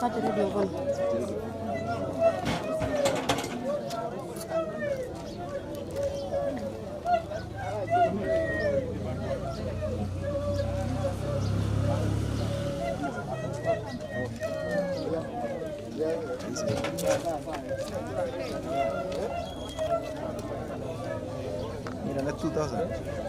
Omosacha redio bono. Mira, no es 2000.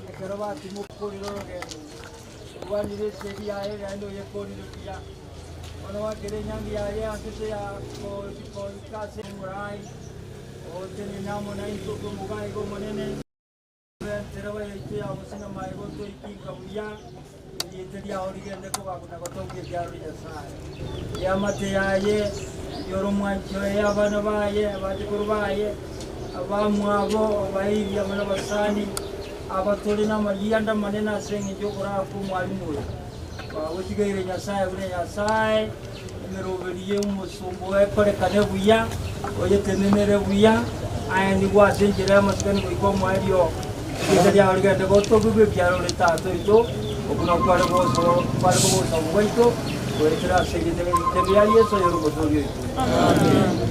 Ekero batimokorire orogendo, orwanire esegi yaye naende oyekorire buya. Bono gwakera enyangi yaye ase ya goika ase omorai, otenene amo naintwe okomoga iga Omonene. Entereba yaito ya bosio na magega otoikinka buya, erieta riao rigende kobakwa na gotogia ekiaro ria Nyasae. Eamate yaye, oyore omwanchi oye, abana baye, abachokoro baye, abamwabo, abairi amo nabasani, abatore namarianda amanene ase engencho y'okoraa kw'omwalimu oyo. Twagotigeire Nyasae buna Nyasae, emeroberi y'omosomba oye ekorekane buya, oyetenenere buya, aye nigo ase enchera y'amasikani goika omoerio, erieta riao rigende gotogigwa ekiagera ore Tata oito, okwo nakwo kware kware koba obosabu bwaito, goetera ase erieta ria Yeso oyore Omotoori oito.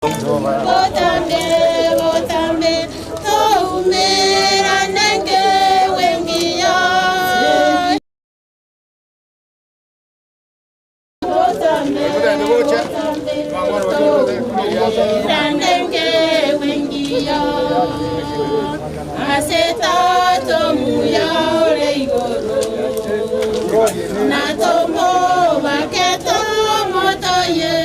Botambe, botambe, toumera nenge wengia. Botambe, botambe, toumera nenge wengia. Aseta tomuya ore igoro. Na tomo baketo motoye.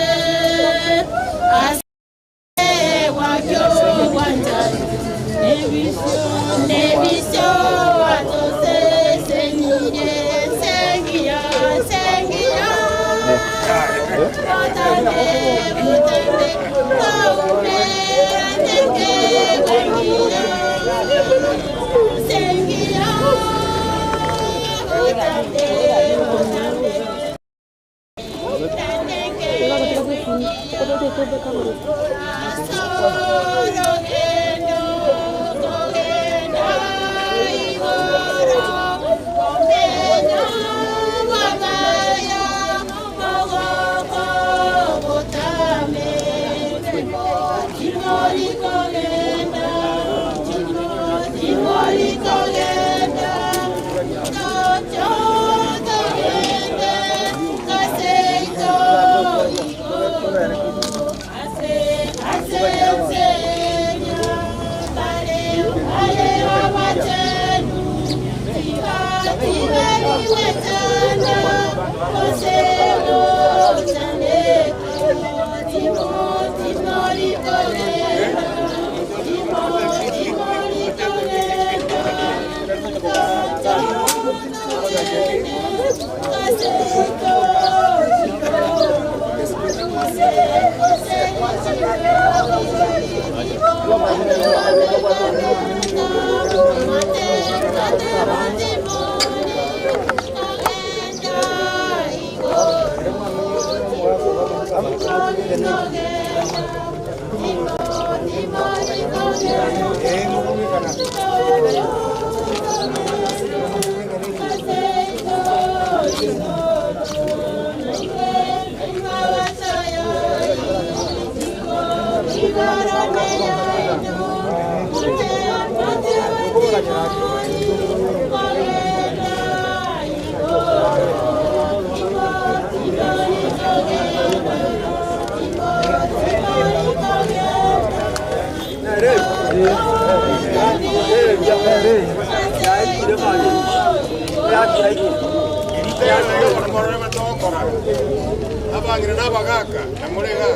Abang'ina na abagaka na more iga,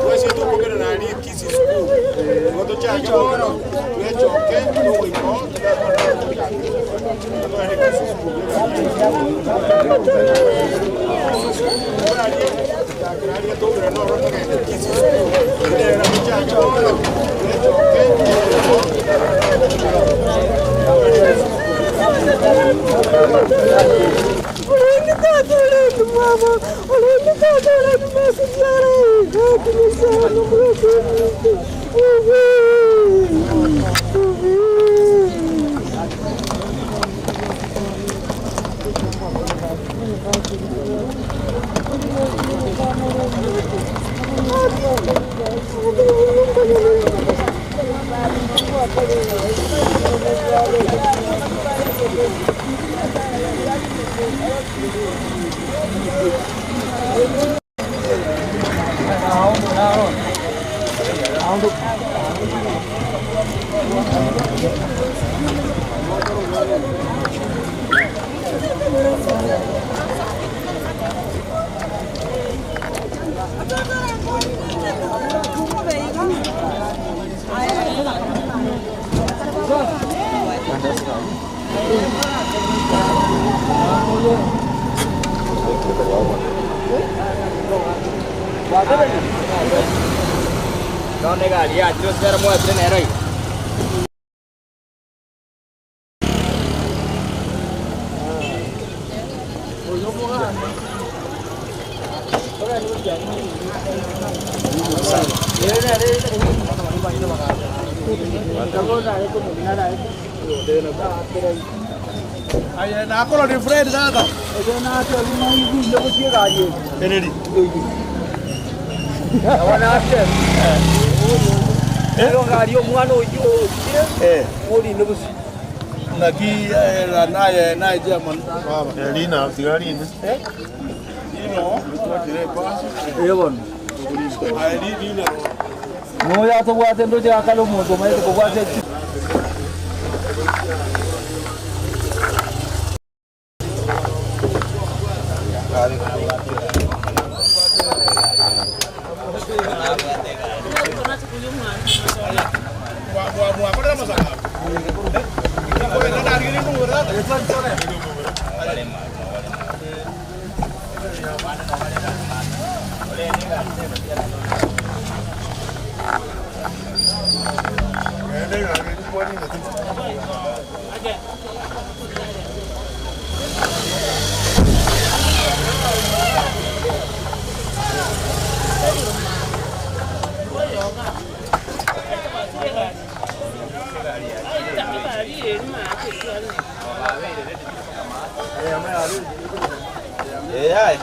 twese tokomerana aria Kisii School. Igo tochake bono, twechoke togoika oo tochake togende Kisii School. Aria aria toumerane ororo togende Kisii School. Rero tochake bono, twechoke togoika oo togende Kisii Orende tata, orende mama, orende tata, orende mama, None egari yachire osigare mwatire nero iga. Aye nakorora Fred tata. Eneri. Gari omwana oyio ochire orine bosi. Naki naye naye chairman baba. Rina, tiga rina. Ino twakire pasi. Bono. Aye rina. Noya tobwate ndoche akale omonto omanyete kobwate. Mwakorera masaka. Eh?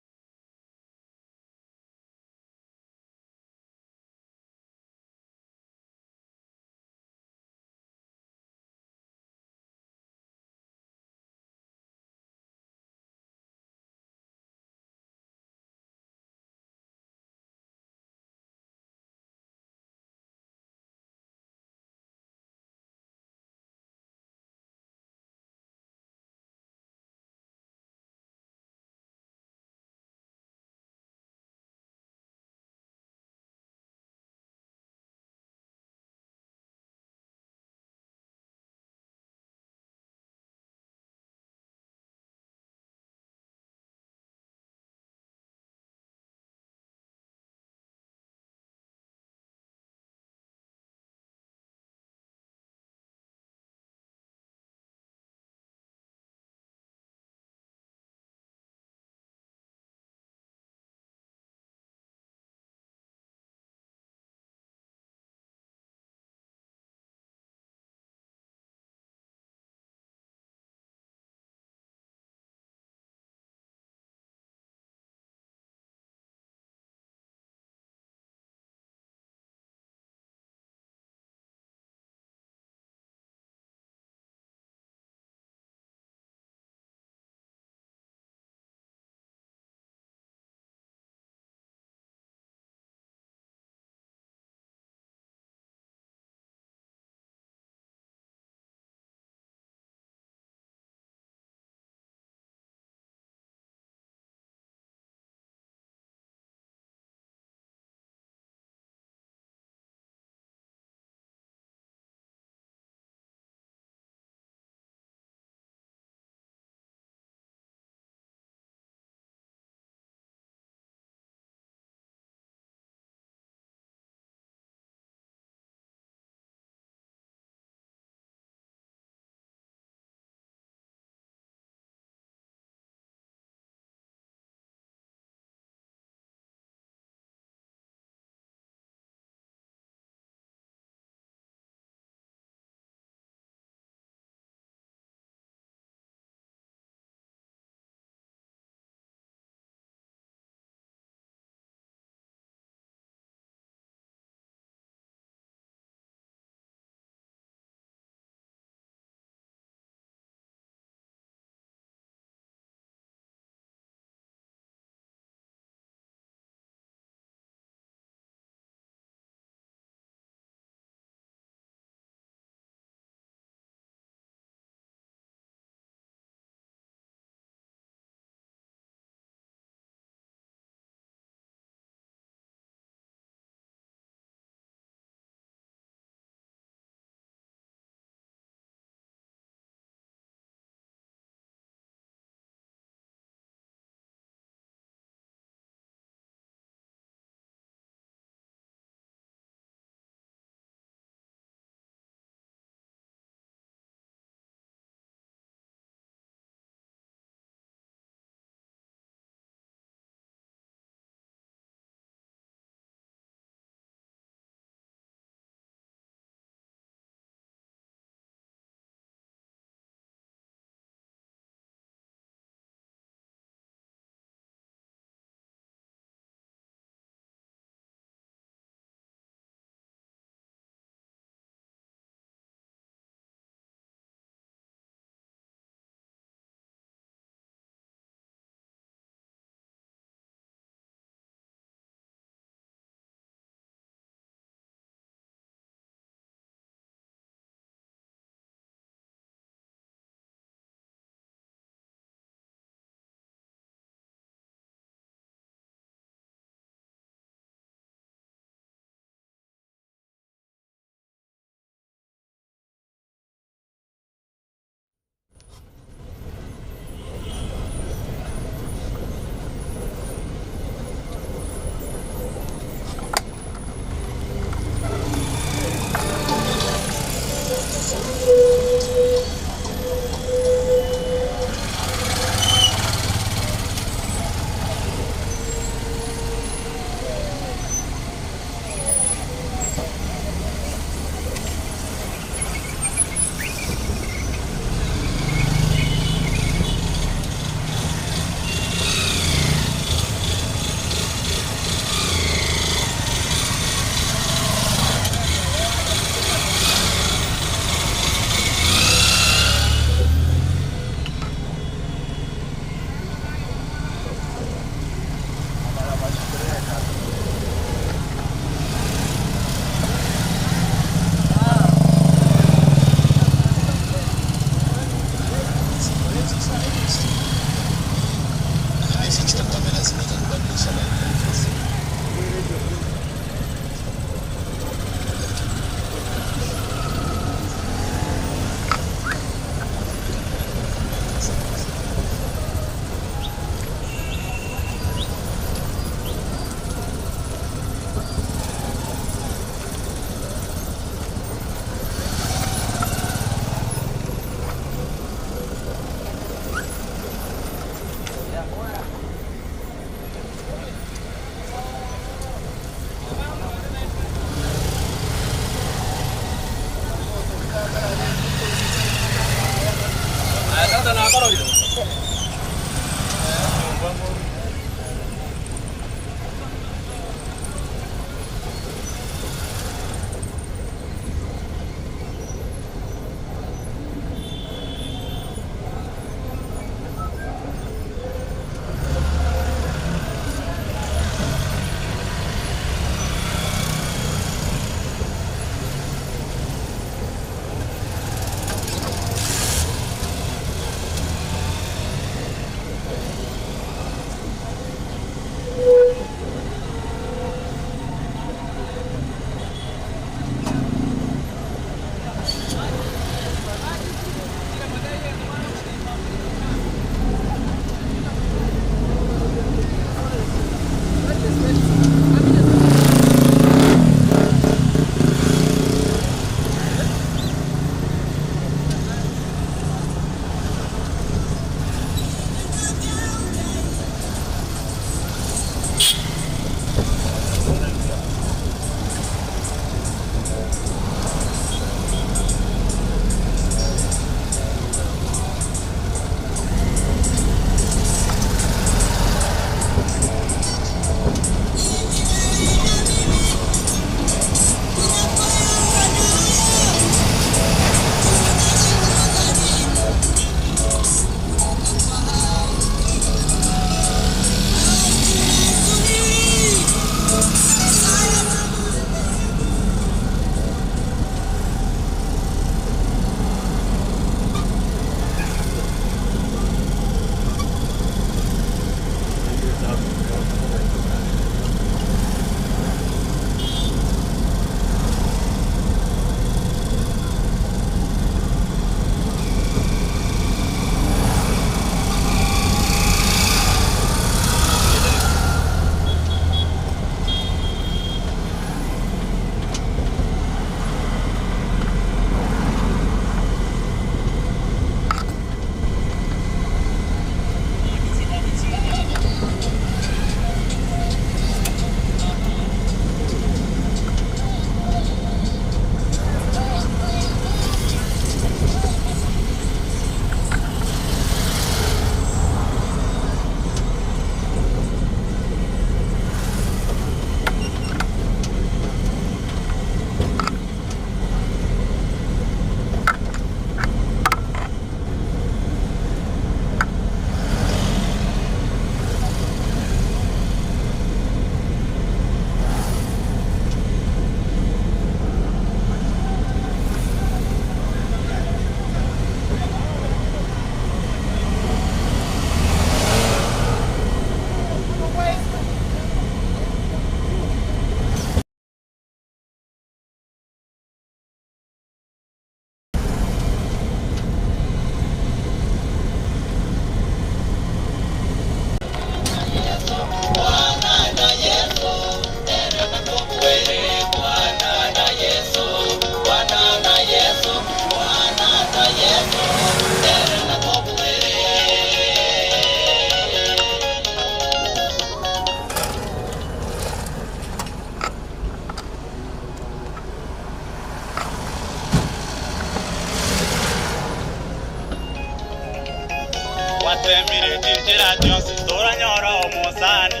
Gwatemire chinchera chionsi toranyora omosani.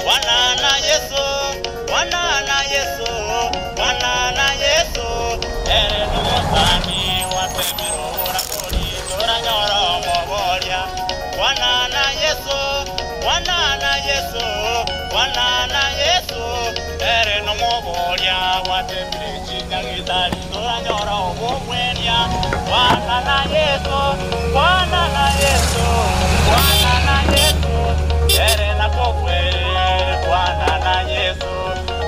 Kwana na Yeso, kwana na Yeso, kwana na Yeso, ere nomosani. Gwatemire oborakori toranyora omoboria. Kwana na Yeso, kwana na Yeso, kwana na Yeso, ere nomoboria. Gwatemire chinyagitari toranyora obogwenia. Kwana na Yeso, kwana na Yeso, kwana na Yeso, ere nakobwere. Kwana na Yeso,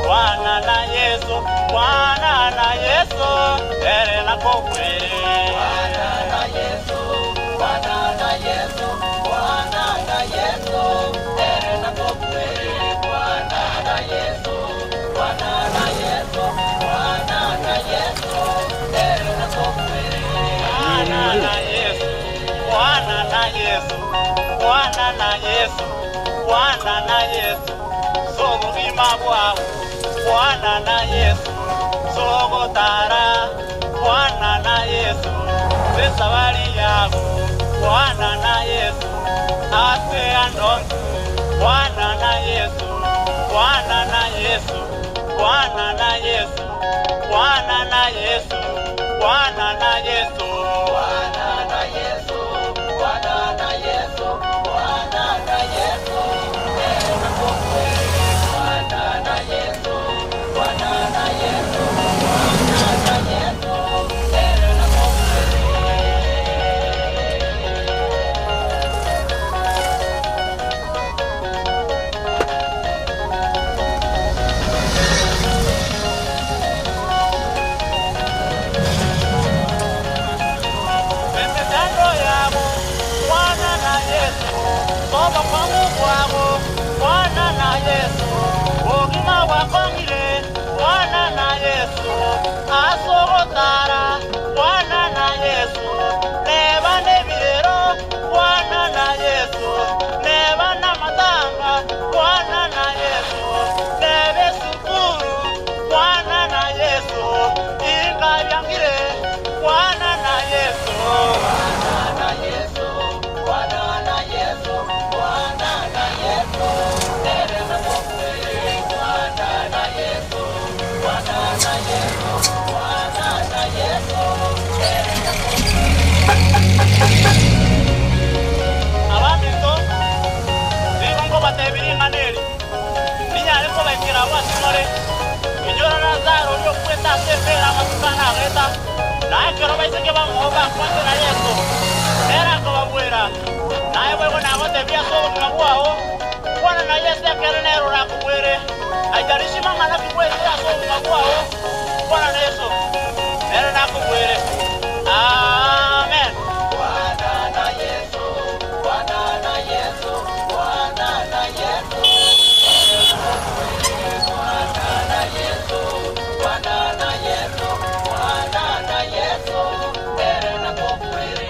kwana na Yeso, kwana na Yeso, ere nakobwere. Kwana na Yeso, kwana na Yeso, kwana na Yeso, ere nakobwere. Kwana na Yeso, kwana na Yeso, kwana na Yeso, ere nakobwere. Kwana na Yesu, kwana na Yesu, kwana na Yesu, kwana na Yesu, sobogima bwao, kwana na Yesu, sogotara, kwana na Yesu, sesabari yabo, kwana na Yesu, ase andonsi, kwana na Yesu, kwana na Yesu, kwana na Yesu, kwana na Yesu, kwana na Yesu. Kwana na Yesu, kwana na Yesu, kwana na Yesu, ere nakobwere. Kwana na Yesu, kwana na Yesu, kwana na Yesu, ere nakobwere. Emechando yabo, kwana na Yesu, toba kwangu kwabo, kwana na Yesu, obogima bwakong'ire, kwana na Yesu, asogotara, kwana na Yesu, neba nebirero, kwana na Yesu, neba namatanga, kwana na Yesu, nebe sukuru, kwana na Yesu, ingabyangire, kwana na Yesu. Kwana na Yesu, kwana na Yesu, kwana na Yesu, ere nakobwere. Kwana na Yesu, kwana na Yesu, kwana na Yesu, ere nakobwere. Abaminto, nigo nkobatebirie ing'ana eri, ninyare kobaikera abwo ase more, Inyora Lazaro oria okwete ase embeera amatuko ane ageta, na ekero baiseke bamoa bakwanera Yeso, nere akababwera, Naye boigo nagotebia ase obogima bwao, kwana na Yeso ekero nere orakobwere. Aitarishi mang'ana ki bwetire ase obogima bwao, kwana na Yeso, nere nakobwere. Amen. Kwana na Yeso, kwana na Yeso, kwana na Yeso, ere nakobwere. Kwana na Yeso, kwana na Yeso, kwana na Yeso, ere nakobwere.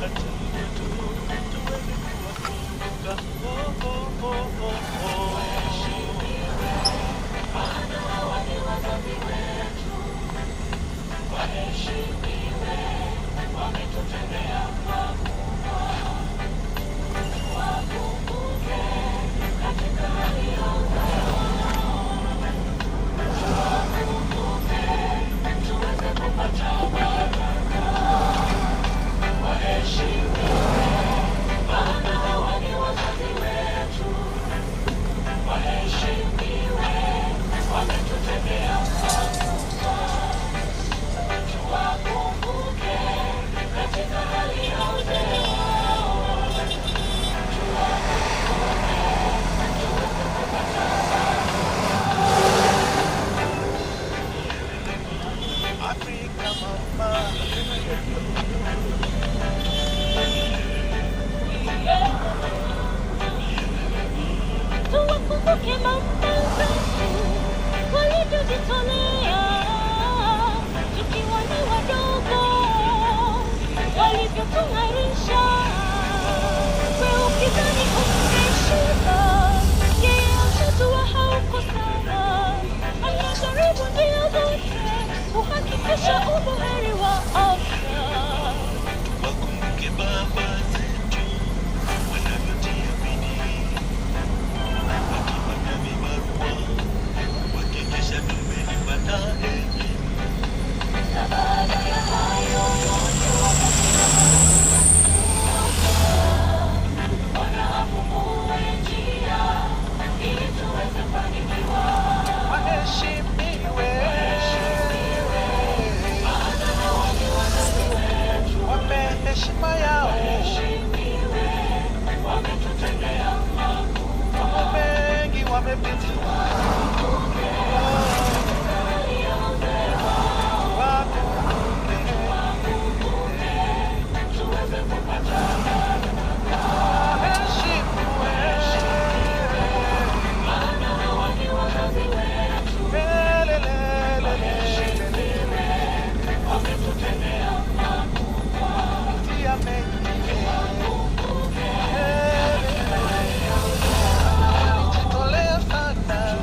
wakati wetu tuweze kuwakumbuka. Oh, oh, oh, oh, oh. Afrika mama. Tuwakumbuke mama zetu walivyojitolea tukiwa ni wadogo, walivyotung'arisha. Wewe ukidhani umeshiba, yeye ashatua hauko sawa. Anajaribu njia zote kuhakikisha ubuheri wa afya. Wakumbuke baba zetu wanavyotia bidii, wakipata vibarua kuhakikisha tumelipata elimu. Waheshimiwe, wape heshima yao, mambo mengi wamepitia. Walijitolea sana.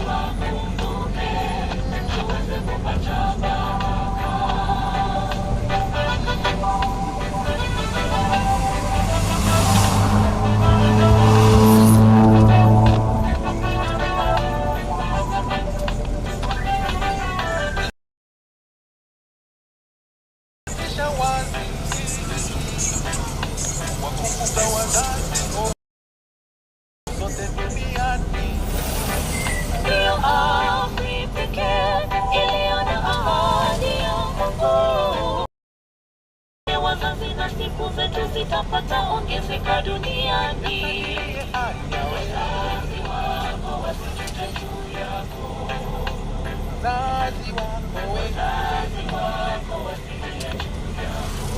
Kisha wazi wakumbuka wazazi zote duniani. Ndiyo amri pekee iliyo na ahadi ya Mungu. Wazazi na siku zetu zitapata ongezeka duniani. Wazazi wako wasijute juu yako. Wazazi wako we, Wazazi wako wasilie juu yako.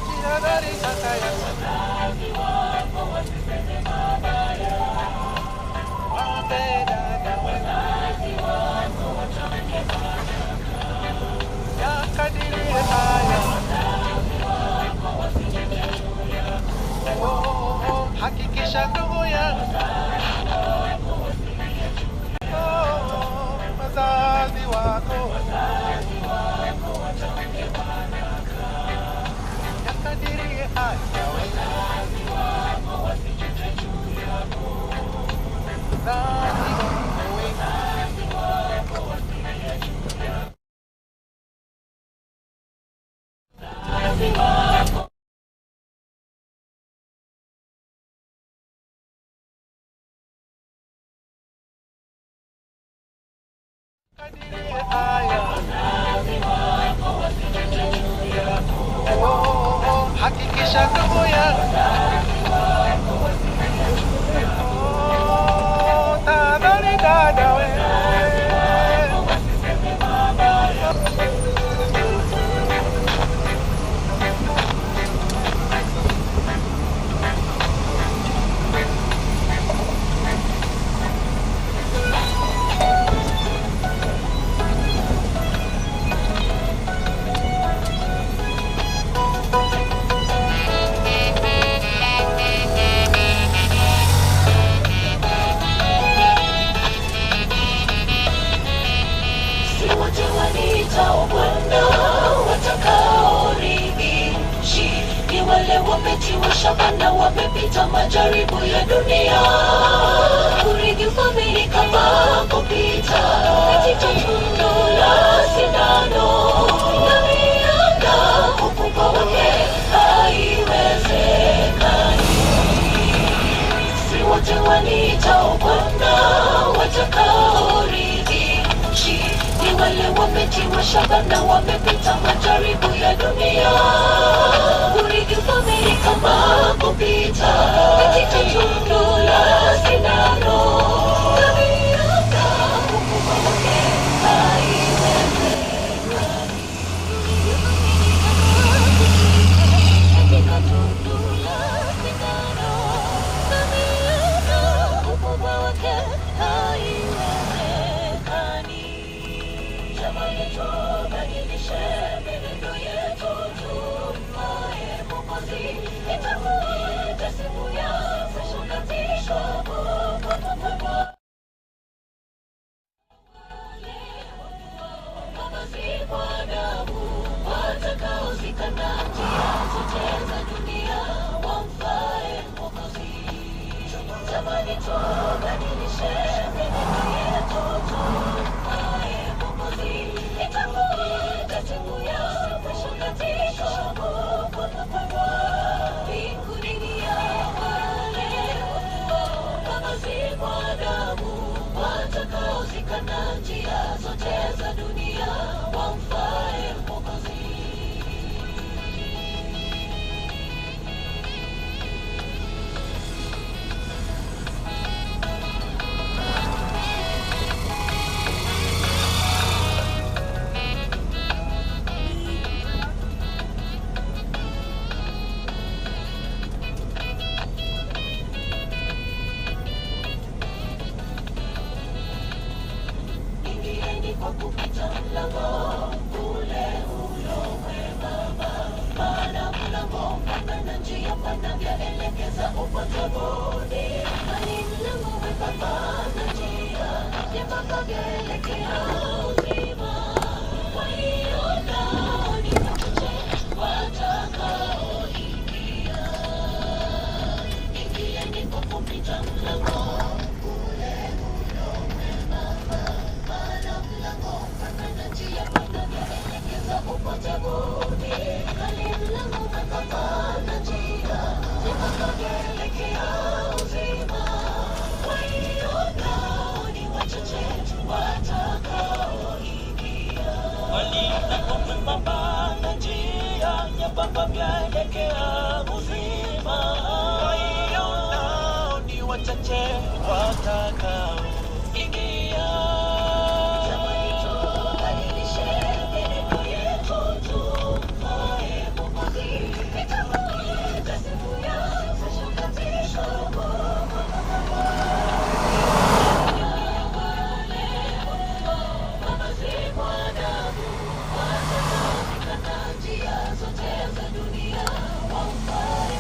jihadhari kaka ya Wazazi wako wasiseme mabaya. wape dada we, Wazazi wako watamke baraka. yakadirie haya. Wazazi wako wasijute juu yako. Oh, oh, hakikisha ndugu yangu Oh, oh, wazazi wako yakadirie haya we. Wazazi wako we. Yakadirie haya. Oh, oh, oh, hakikisha ndugu yangu Oh, tahadhari dada we. Wazazi wale wametiwa shaka na wamepita majaribu ya dunia. Kurithi ufalme ni kama kupita katika tundu la sindano, na mianga ukubwa wake haiwezekani. Si wote waniitao Bwana watakaorithi nchi, ni wale wametiwa shaba na wamepita majaribu ya dunia. Kurithi ufalme ni kama kupita katika tundu la sindano, na mianga ukubwa wake haiwezekani. Katika tundu la sindano, na mianga ukubwa wake haiwezekani. Jamani, tubadilishe mienendo yetu, tumfae Mwokozi. Itakuwa siku ya kushukatishwa kwa kwa damu watakaozikana njia zote za dunia wamfae Mwokozi. Jamani, tubadilishe mienendo yetu, tumfae Mwokozi. Itakuwa siku ya kushukatishwa kwa mbinguni ni ya wale mavazi kwa damu watakaozikana njia zote za dunia wamfae Mwokozi. Ingieni kwa kupita mlango ule ulo mwembamba, maana mlango mpana na njia pana vyaelekeza upotevuni, bali mlango mwembamba na njia nyembamba vyaelekea uzima. Walionao ni wachache watakaoingia. Ingieni kwa kupita mlango ule ulo mwembamba, maana mlango mpana na njia pana vyaelekeza upotevuni, bali mlango mwembamba na njia nyembamba vyaelekea uzima. Walionao ni wachache watakaoingia. Mlango mwembamba na njia nyembamba vyaelekea uzima. Walionao ni wachache watakaoingia. Jamani, tubadilishe mienendo yetu, tumfae Mwokozi. Itakuwa siku ya kushukatishwa kwa damu watakaozikana njia zote za dunia wamfae.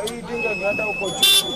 Hii dinga ingeenda huko juu.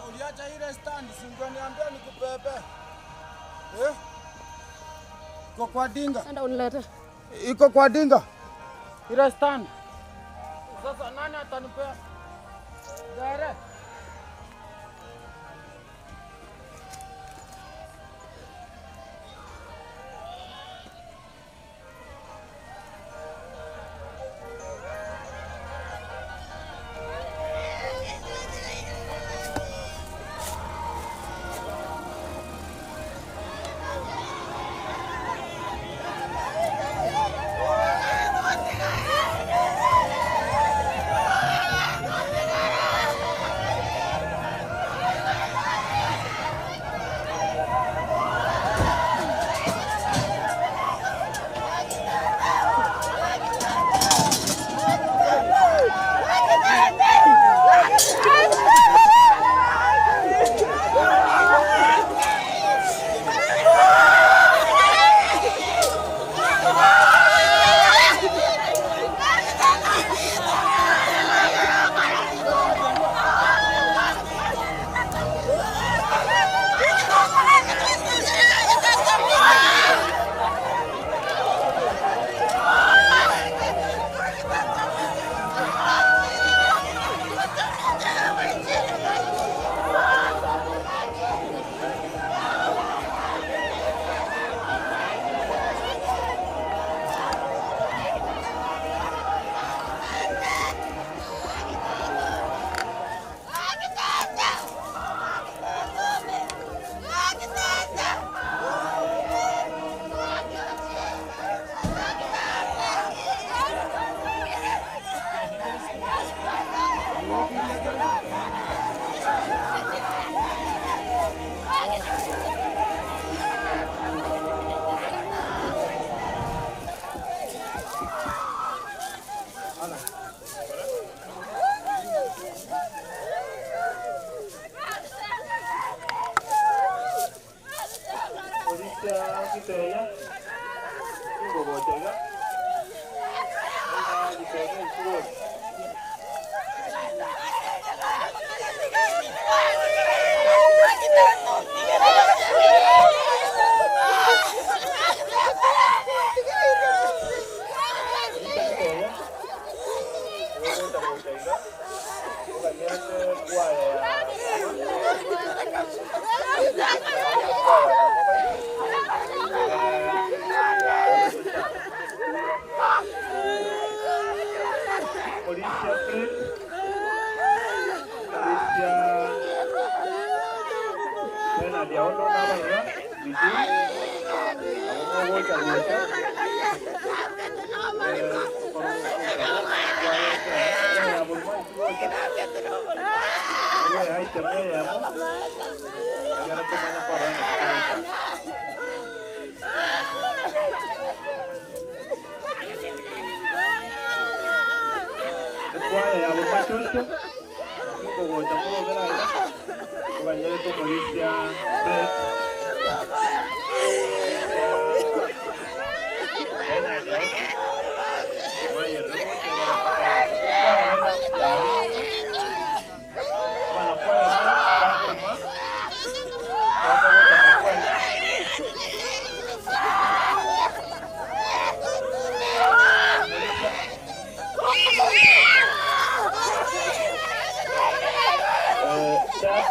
Uliacha ile stand, si ungeniambia nikubebe. Eh? Iko kwa dinga. Enda unilete. Iko kwa dinga. Ile stand. Sasa nani atanipea? Gare.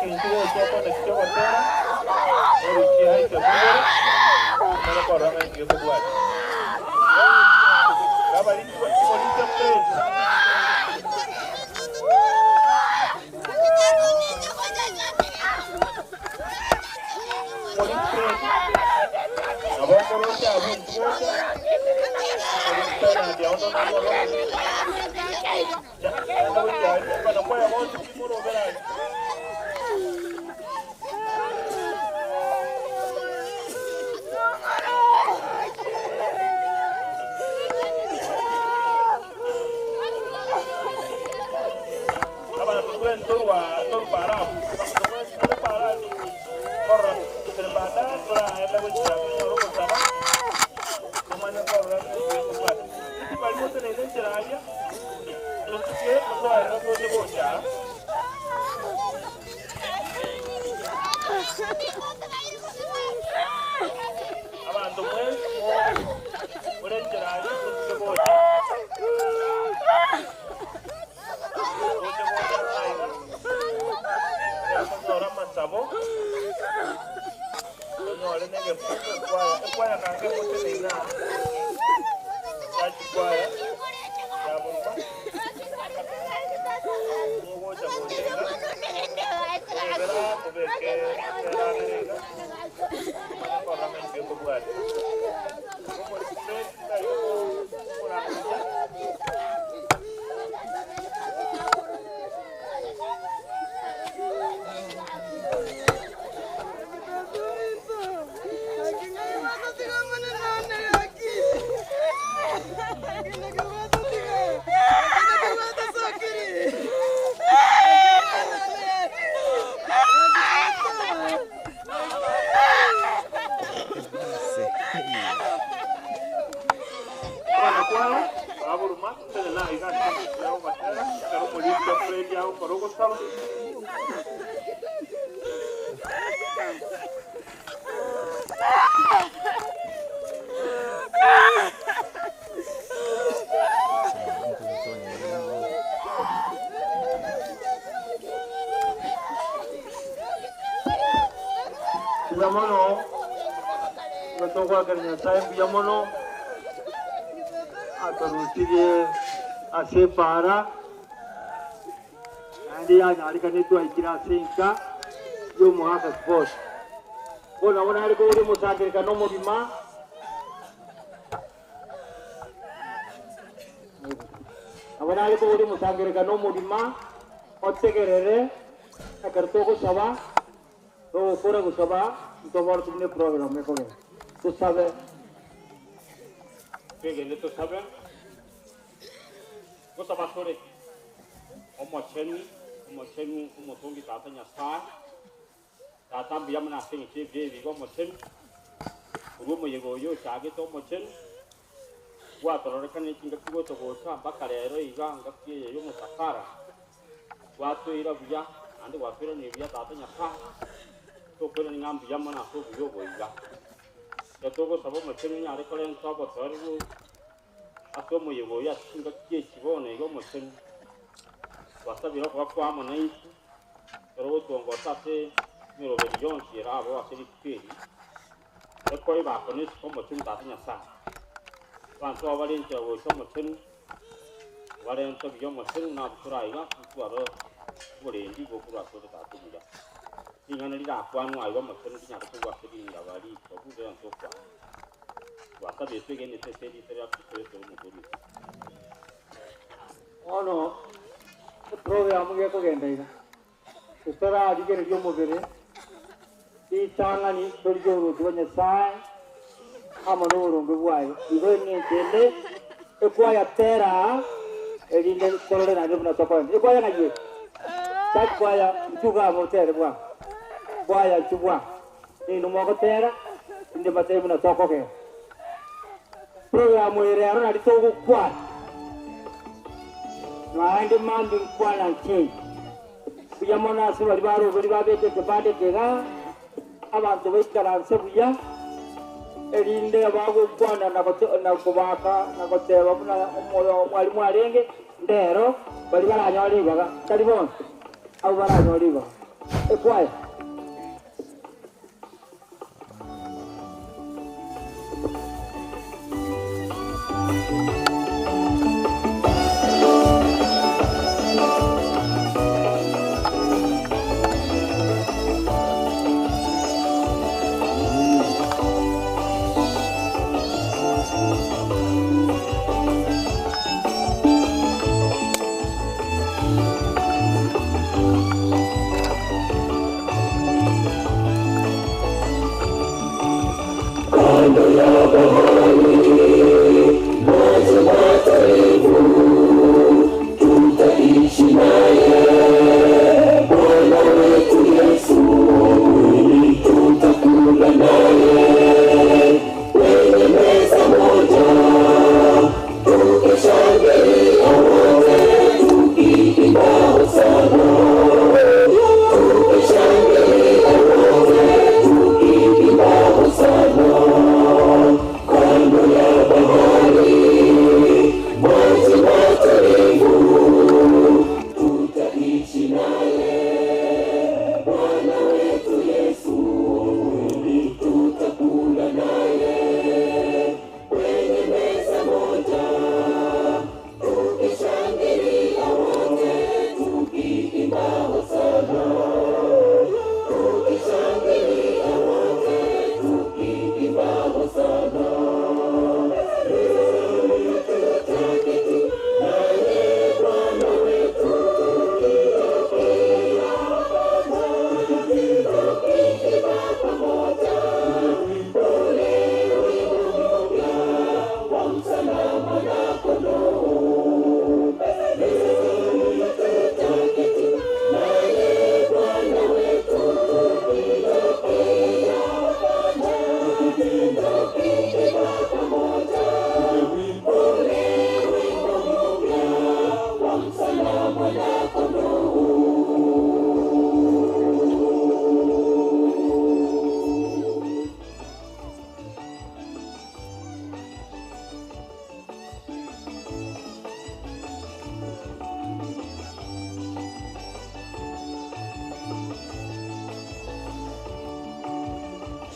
inchu gocha okonekite ogotera, orusie aike bwibore, omanye korora ng'a inki gekobwatia. Abariki chiborisia Fred. Police Fred, nabo okorocha abwo inchu gocha, Police Bernard aondo namorore. Genda gochia aria, okana kwaya bonsi pi morobere aria. Abanto twensi torwa torwa para abwo, abanto mwensi more para ase korora tere baadaye toraenda gochia tonyore ogosaba tomanye korora ng'a inki gekobwata. Tibari gotenena enchera aria, tosuke tosoerere toche gocha aa. Abanto mwensi more enchera aria tosuke gocha. Toche gocha aiga, tonyore amasabo, tonyore na egefungo ekwaya, ekwaya kange moteneine aa, church choir ya Burma, mogocha gocha iga, kobera mobeke erabere iga, omanye korora ng'a inki ekobwatia. Omorisia Fred tari okorandia. Abana kwao baburuma tenena aiga ase engencho y'ogobatera, ekero omorisia Fred agokora ogosaba. Mbuya mono, nigo togoakera Nyasae mbuya mono, atorusirie ase epaara, naende yanyarekanire twaikire ase enka y'omogaka Sport. Bono nabo nare koboria omosangererekano omogima, nabo nare koboria omosangererekano omogima otegerere ekero togosaba. Togokora gosaba, ntoborotie buna eprogramu ekogenda. Tosabe. Twegene tosabe. Gosaba tore, Omochenu, Omochenu, Omotongi Tata Nyasae, Tata mbuya mono ase eng'encho y'ebibe ebi iga Omochenu, korwa omoyega oyo ochagete Omochenu, gwatororekanire chingaki gocha gocha mpaka rero iga ngaki eye y'omosakara. Gwatoira buya, naende gwatoiranirie buya Tata Nyasae, tokoirania ng'a mbuya mono ase obuya obo iga. Ekero togosaba Omochenu onyare korenta obotoereru ase omoyega oyo ase chingaki echi bono iga Omochenu, twasabire okoba kwa amo naintwe, ekero ogotwongosa ase emeroberi yonsi ere abwo ase rituko eri, ekoe bako na isiko Omochenu Tata Nyasae. Abanto aba bare enchera gocha Omochenu, Obarente buya omochenu na abwo tore aiga, ntware oborendi bokorwa ase ore Tata omuya. Ring'ana rirakwanwe aiga omochenu rinyare korwa ase ringaba ritobu rirense okwana. Twasabire twegenete ase erieta ria Kristo Yeso ore Omoboria oito. Bono eprogramu gekogenda iga, totararigereria omobere, ritang'ani torigie oboruoti bwa Nyasae amo noboronge bwaye. Igo eng'encho ende ekwayatera aa, erinde torore naende buna tokoenda. Ekwaya ng'ai ere? Church choir, inchuo igaa motere bwango. Choir inchuo bwango. Ninwe mogotera, inde mbatebie buna tokogenda. Programu eye rero nari togokwana, naende mambia nkwana nchei. Mbuya mono ase baria baroberi babete ekebanda eke igaa, abanto baikaranse buya, erinde bagokwana na na kobaka na goteba buna omoyo omwalimu arenge, ndero baria baranyore ribaga, tari bonsi, abwo baranyore ribaga. Ekwaya. Kando ya bahari, maji matulivu, tutaishi naye Bwana wetu Yesu, tutakula naye kwenye meza moja, tukishangilia wote, tukiimba hosana, tukishangilia wote, tukiimba hosana. Kando ya bahari, maji matulivu, tutaishi naye Bwana wetu Yesu, tutakula naye kwenye meza moja, tukishangilia wote, tukiimba hosana, tukishangilia wote, tukiimba hosana. Tutaketi naye Bwana wetu, tukitokea pamoja, tukiimba pamoja, ule wimbo mpya wa msalaba na kondoo. Tutaketi naye Bwana wetu, tukitokea pamoja, tukiimba pamoja, ule wimbo mpya wa msalaba na kondoo.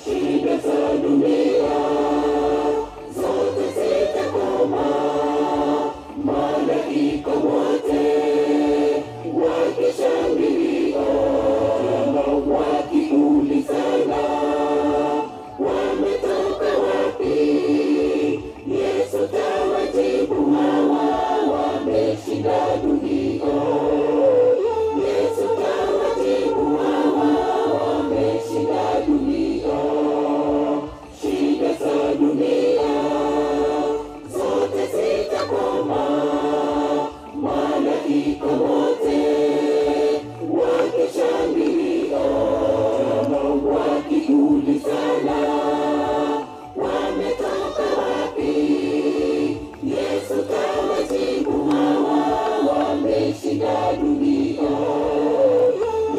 Shida za dunia zote zitakoma, malaika wote wakishangilia, wakiulizana wametoka wapi? Yesu tawajibu, hawa wameshinda dunia. Yesu tawajibu, hawa wameshinda dunia. Shida za dunia zote zitakoma, malaika wote wakishangilia, wakiulizana wametoka wapi? Yesu tawajibu, hawa wameshinda dunia.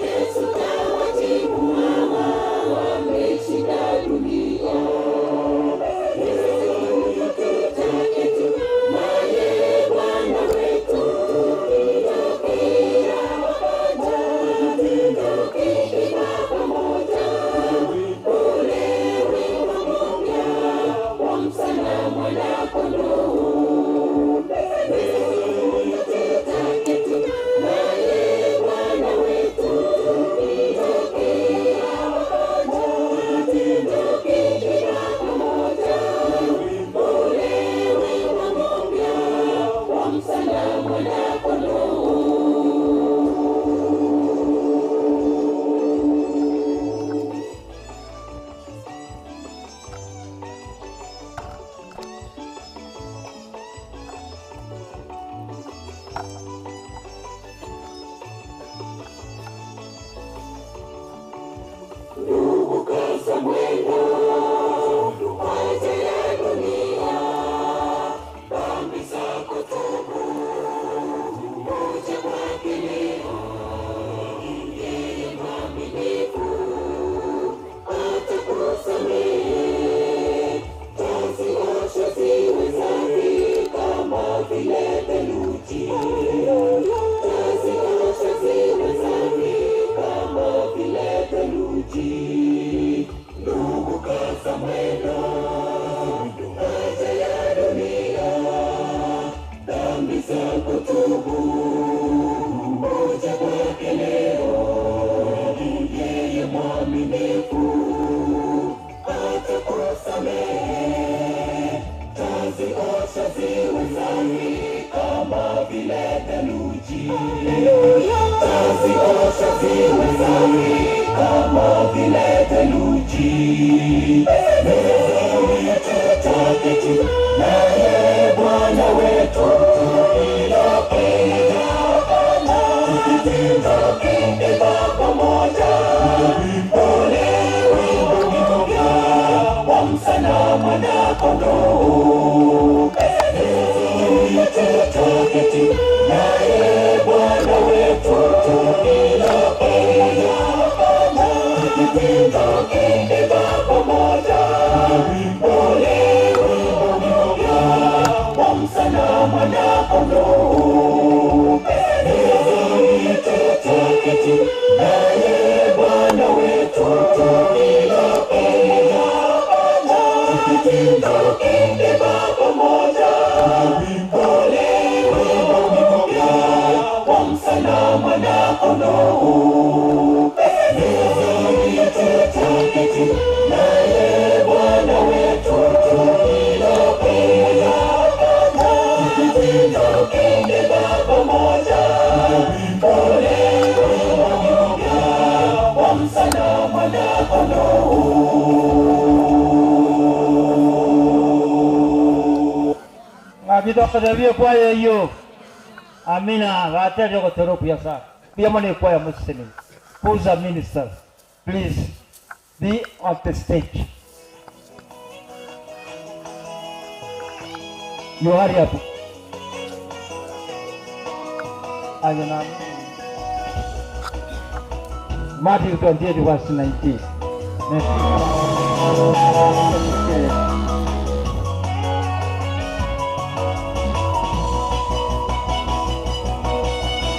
Yesu tawajibu, hawa wameshinda dunia. Tutaketi naye Bwana wetu, tukitokea pamoja, tukiimba pamoja, ule wimbo mpya wa msalaba na kondoo. Tutaketi naye Bwana wetu, tukitokea pamoja, tukiimba pamoja, ule wimbo mpya wa msalaba na kondoo. Ndugu, kaza mwendo, acha ya dunia, dhambi zako tubu, uje kwake leo. Yeye mwaminifu atakusamehe, taziosha ziwe safi kama vile theluji, taziosha ziwe safi kama Waweza kutubu, uje kwake leo. Yeye mwaminifu atakusamehe, taziosha ziwe safi kama vile theluji. Taziosha ziwe safi kama vile theluji. Mezani tutaketi naye Bwana wetu tukiimba pamoja ule wimbo mpya wa msana mwana-kondoo. Mezani tutaketi naye Bwana wetu tukiimba pamoja ule wimbo mpya wa msana mwana-kondoo. Mezani tutaketi naye Bwana wetu tukiimba pamoja ule wimbo mpya wa msana mwana-kondoo. Mezani tutaketi naye Bwana wetu tukiimba pamoja ule wimbo mpya wa msana mwana-kondoo. Ngabidokotebie kwaya eyo amina gaterio gotero kuyasa biyamone kwaya musisini. Who's a minister, please be on the stage. You hurry up. Ayana. Matthew 28 verse 19.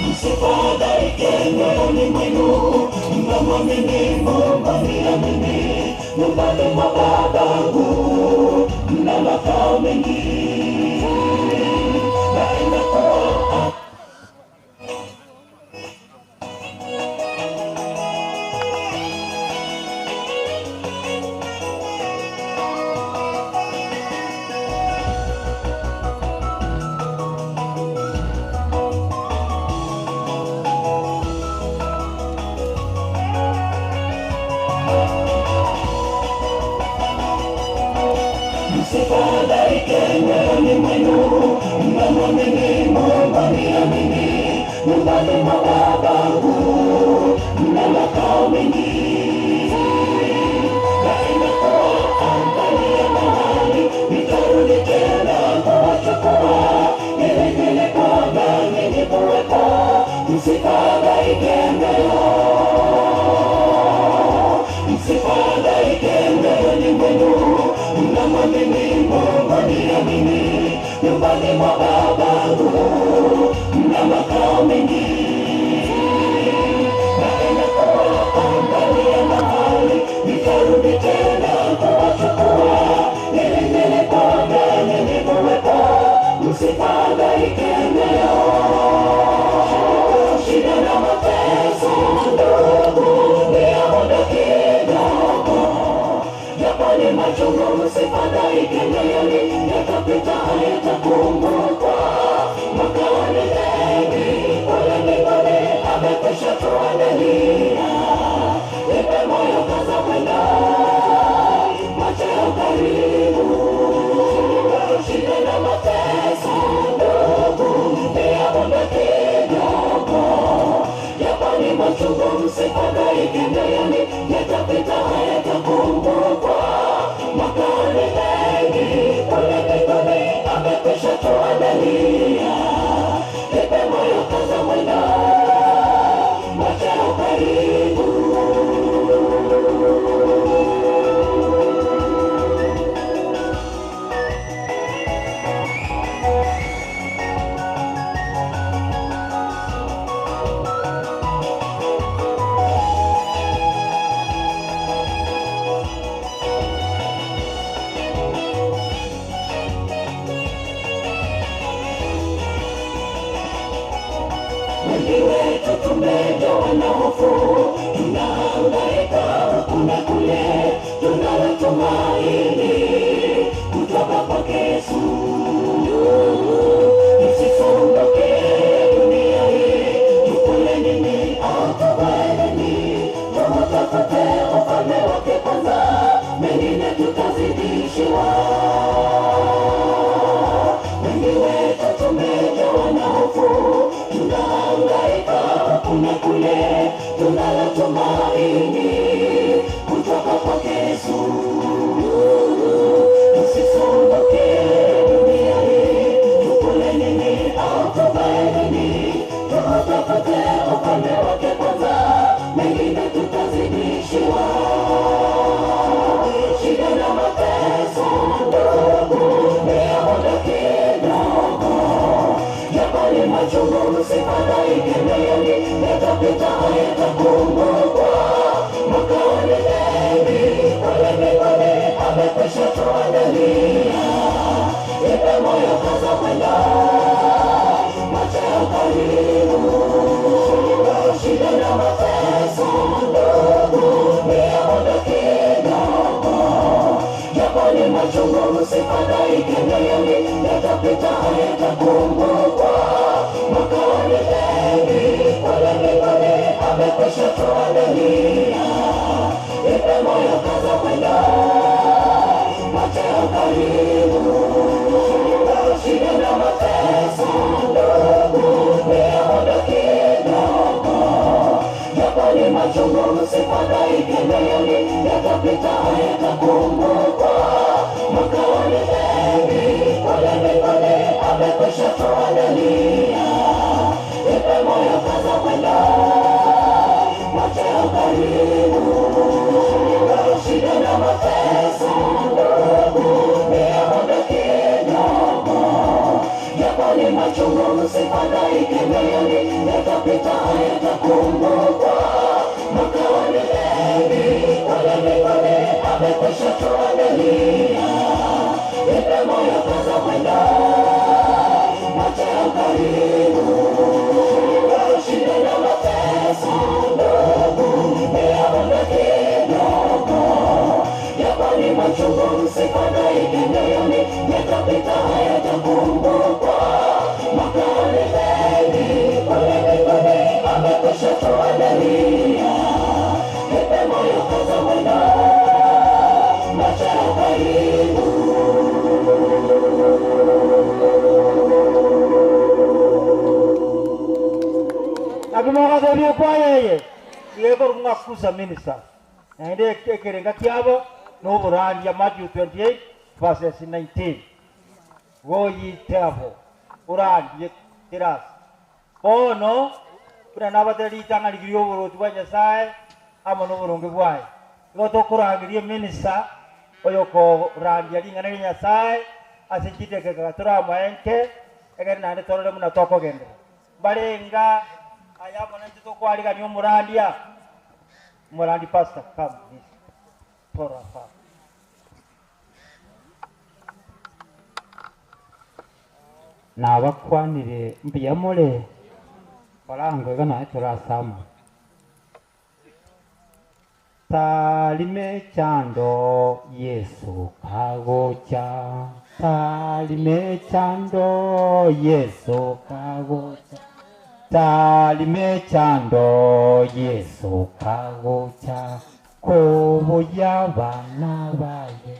Msifadhaike mioyoni mwenu, mnamwamini Mungu, mniamini. Nyumbani mwa Babangu mna makao mengi, na inakuwa Msifadhaike mioyoni mwenu, mnamwamini Mungu, mniamini. Nyumbani mwa Babangu mna makao mengi, na inakuwa angalia mahali nitarudi tena kuwachukua, ili nilipo nami nikuwepo. Msifadhaike mioyo, msifadhaike mioyoni mwenu, mnamwamini Mungu, niamini. Nyumbani mwa Babangu mna makao mengi, na inakuwa angalia mahali nitarudi tena kuwachukua, ili nilipo nami nikuwepo. Msifadhaike mioyo, shida na mateso ndugu ni ya muda kidogo, japo ni machungu, msifadhaike mioyoni, yatapita hayatakumbukwa. Makao ni mengi kule mbinguni, amekwisha tuandalia. Nipe moyo, kaza kwenda, macheo karibu. Shida na mateso ndugu ni ya muda kidogo, japo ni machungu, msifadhaike mioyoni, yatapita hayatakumbukwa. Makao ni mengi kule mbinguni, amekwisha tuandalia. Nipe moyo, kaza mwendo, macheo karibu. Wengi wetu tumejawa na hofu, tunahangaika huku na kule, tunalo tumaini kutoka kwake Yesu. Tusisumbuke dunia hii, tukule nini au tuvae nini? Tuutafute ufalme wake kwanza, mengine tutazidishiwa. Wengi wetu tumejawa na hofu, tunahangaika huku na kule, tunalo tumaini kutoka kwake Yesu. Tusisumbuke dunia hii, tukule nini au tuvae nini? Tuutafute ufalme wake kwanza, mengine tutazidishiwa. Shida na mateso, ndugu, ni ya muda kidogo. Japo ni machungu, msifadhaike moyoni, yatapita hayatakumbukwa. Makao ni mengi kule mbinguni, amekwisha tuandalia. Jipe moyo, kaza kwenda, macheo karibu. Shida na mateso, ndugu, ni ya muda kidogo. Japo ni machungu, msifadhaike moyoni, yatapita hayatakumbukwa. Makao ni mengi kule mbinguni, amekwisha tuandalia. Jipe moyo, kaza kwenda, macheo karibu. Shida na mateso, ndugu, ni ya muda kidogo. Japo ni machungu, msifadhaike moyoni, yatapita hayatakumbukwa. Makao ni mengi kule mbinguni, amekwisha tuandalia. Jipe moyo, kaza kwenda, macheo karibu. Shida na mateso, ndugu, ni ya muda kidogo. Japo ni machungu, msifadhaike moyoni, yatapita hayatakumbukwa. Makao ni mengi kule mbinguni, amekwisha tuandalia. Jipe moyo, kaza kwenda, macheo karibu. Shida na mateso, ndugu, ni ya muda kidogo. Japo ni machungu, msifadhaike moyoni, yatapita hayatakumbukwa. Makao ni mengi kule mbinguni, amekwisha tuandalia. Jipe moyo, kaza mwendo, macheo karibu. Nakimogathorie kwa yeye yego mwakusa minister naende ekerenga kiabo noborandia Matthew 28 verses 19 goyitabo urandie kirasi bono buna nabatera ritang'a rigiria oboroti bwa Nyasaye amo noboronge bwaye igo tokorangeria minister oyo korandia ring'ana ria Nyasaye ase chidekeka toramoenke egere naende torore buna tokogendera mbarenga aya mona nche tokwarigania omorandia omorandi pastor come please tora pa nabakwanire mbuya more barangwega naye turasama talime chando Yesu kagocha talime chando Yesu kagocha talime chando Yesu kagocha koboya bana baye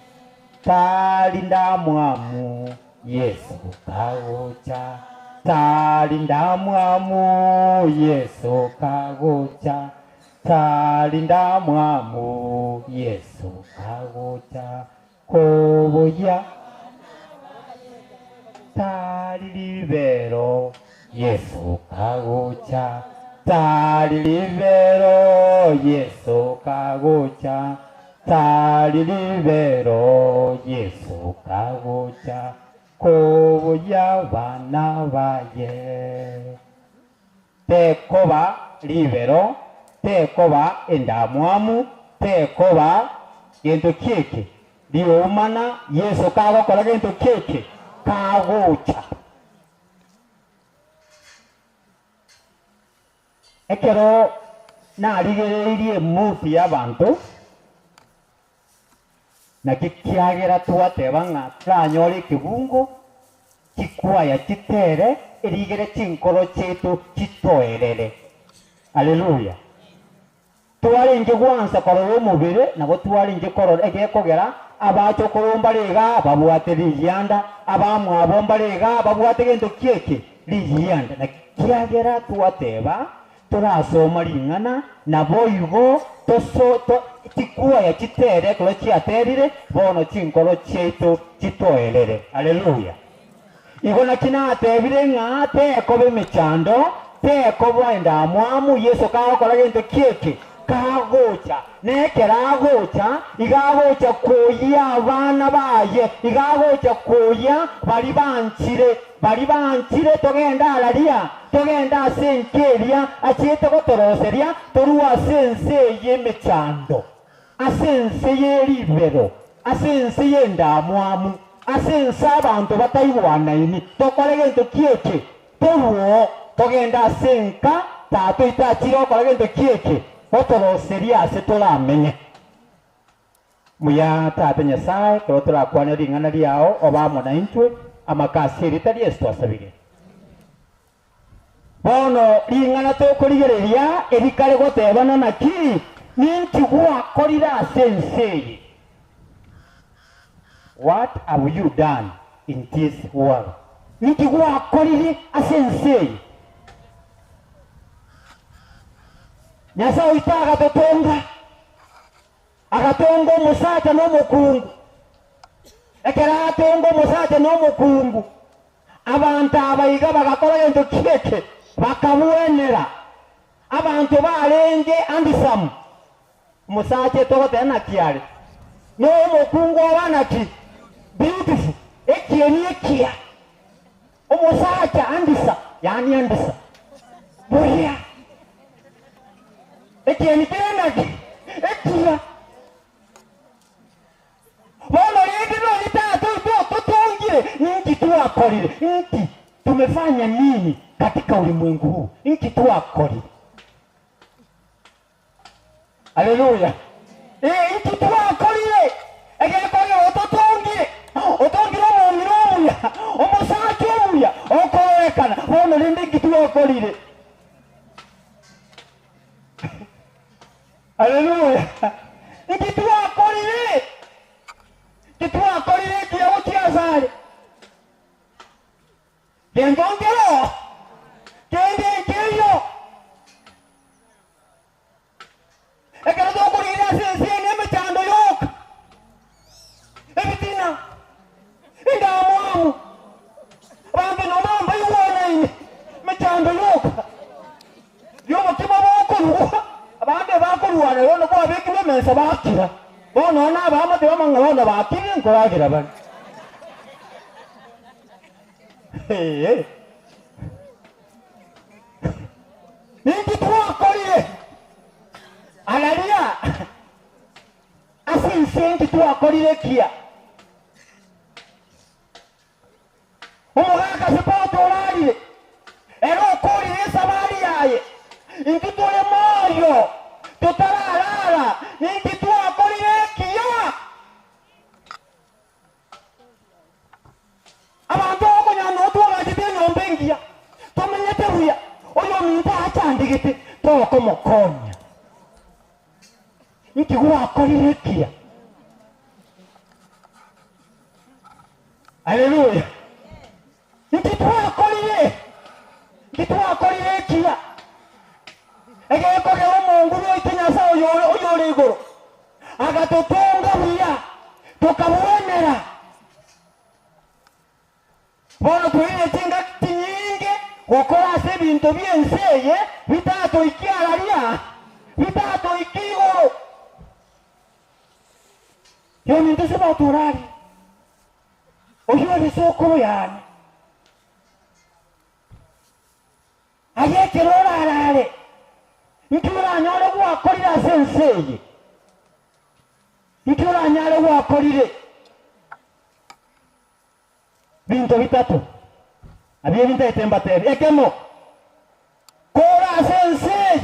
talinda mwamu Yesu kagocha talinda mwamu Yesu kagocha talinda mwamu Yesu kagocha koboya talilibero Yesu kagocha talilibero Yesu kagocha talilibero Yesu kagocha koboya bana baye tekoba libero tekoba endamwamu tekoba gento kiki liumana Yesu kagokora gento kiki kagocha. Ekero narigereirie emuti y'abanto, naki kiagera twateba ng'a toranyore ekebungo, chikwaya chitere, erigere chinkoro chiaito chitoerere. Haleluya! Twarenge gwansa korora omobere, nabo twarenge korora egekogera abachokoro mbare igaa babwate rigianda, abamwabo mbare igaa babwate gento ki eke? Rigianda. Naki kiagera twateba torasoma ring'ana, naboigo toso to chikuaya chitere ekero chiaterire, bono chinkoro chiaito chitoerere. Haleluya! Igo naki natebire ng'a tekoba emechando, tekoba endamwamu, Yeso kagokora gento ki eke? Kagocha. Na ekero agocha, iga agocha koyia abana baye, iga agocha koyia baria banchire, baria banchire togende araria, togende ase enka eria achiete gotoroseria, torue ase ense eye emechando. Ase ense ye ribero, ase ense y'endamwamu, ase ense abanto bataigwanaini, tokore gento ki eke? Toruo togende ase enka Tata oito achire gokora gento ki eke? Gotoroseria ase toramenye. Mbuya Tata Nyasae, ekero torakwane ring'ana riao, obe amo naintwe, amaka ase erieta ria Yeso twasabire. Bono ring'ana tokorigereria erikare gotebana naki, Ninki gwakorire ase ense eye? What have you done in this world? Ninki gwakorire ase ense eye? Nyasae oito agatotonga, agatonga omosacha na omokungu. Ekero atonga omosacha na omokungu, Abanto aba iga bagakora gento ki eke? Bakabwenera abanto barenge handsome. Omosacha togoteba naki are, na omokungu oba naki? Beautiful, ekieni ekiya. Omosacha handsome, yaani handsome, buya. Ekieni kere naki? Ekiya. Bono rende nonye Tata oito ototongire, ninki twakorire? Nki tumefanya nini katika ulimwengu huu? Nki twakorire? Haleluya! Ee, nki twakorire? Egekogera ototongire, otongire omong'ina omuya, omosacha omuya, okororekana. Bono rende nki twakorire? Haleluya! Inki twakorire? Inki twakorire ekiya gochia asare? Gento nkero, kende nkeiyo. Ekero tokorigereria ase ense eye nemechando yoka, ebitina, endamwamu, abanto nyomba mbaigwanaine, emechando yoka. Ri'obokima bokorugwa, abande bakorwana bono kwabekirwe emesa bakira. Bono nonya nabaamate bamanye ng'a bono bakirire nkoragera bare. Ee. Ninki twakorire? Araria ase ense inki twakorire ekiya? Omogaka Sipoti orarire, ere okoorire esabari yaye. Intwe tore moyo, totararara, ninki twakorire ekiya? Abanto okonyora noo twagachete enyomba engiya, tomenyete buya, oyominto achandegete, tokomokonya. Inki gwakorire ekiya? Haleluya! Inki twakorire? Inki twakorire ekiya? Egekogera omonguru oito Nyasae oyo oyore igoro agatotonga buya, tokabwenera. Bono toirire chingaki chinyinge gokora ase ebinto bi'ense eye bitatoikie araria, bitatoikie igoro. Yominto ase batorarie, oyio ore sokoro yane. Aye ekero orarare, inki oranyore gwakorire ase ense eye? Inki oranyare gwakorire? Binto bitato nabio ebi ntaete mbatebie. Ekemo, kore ase ense eye.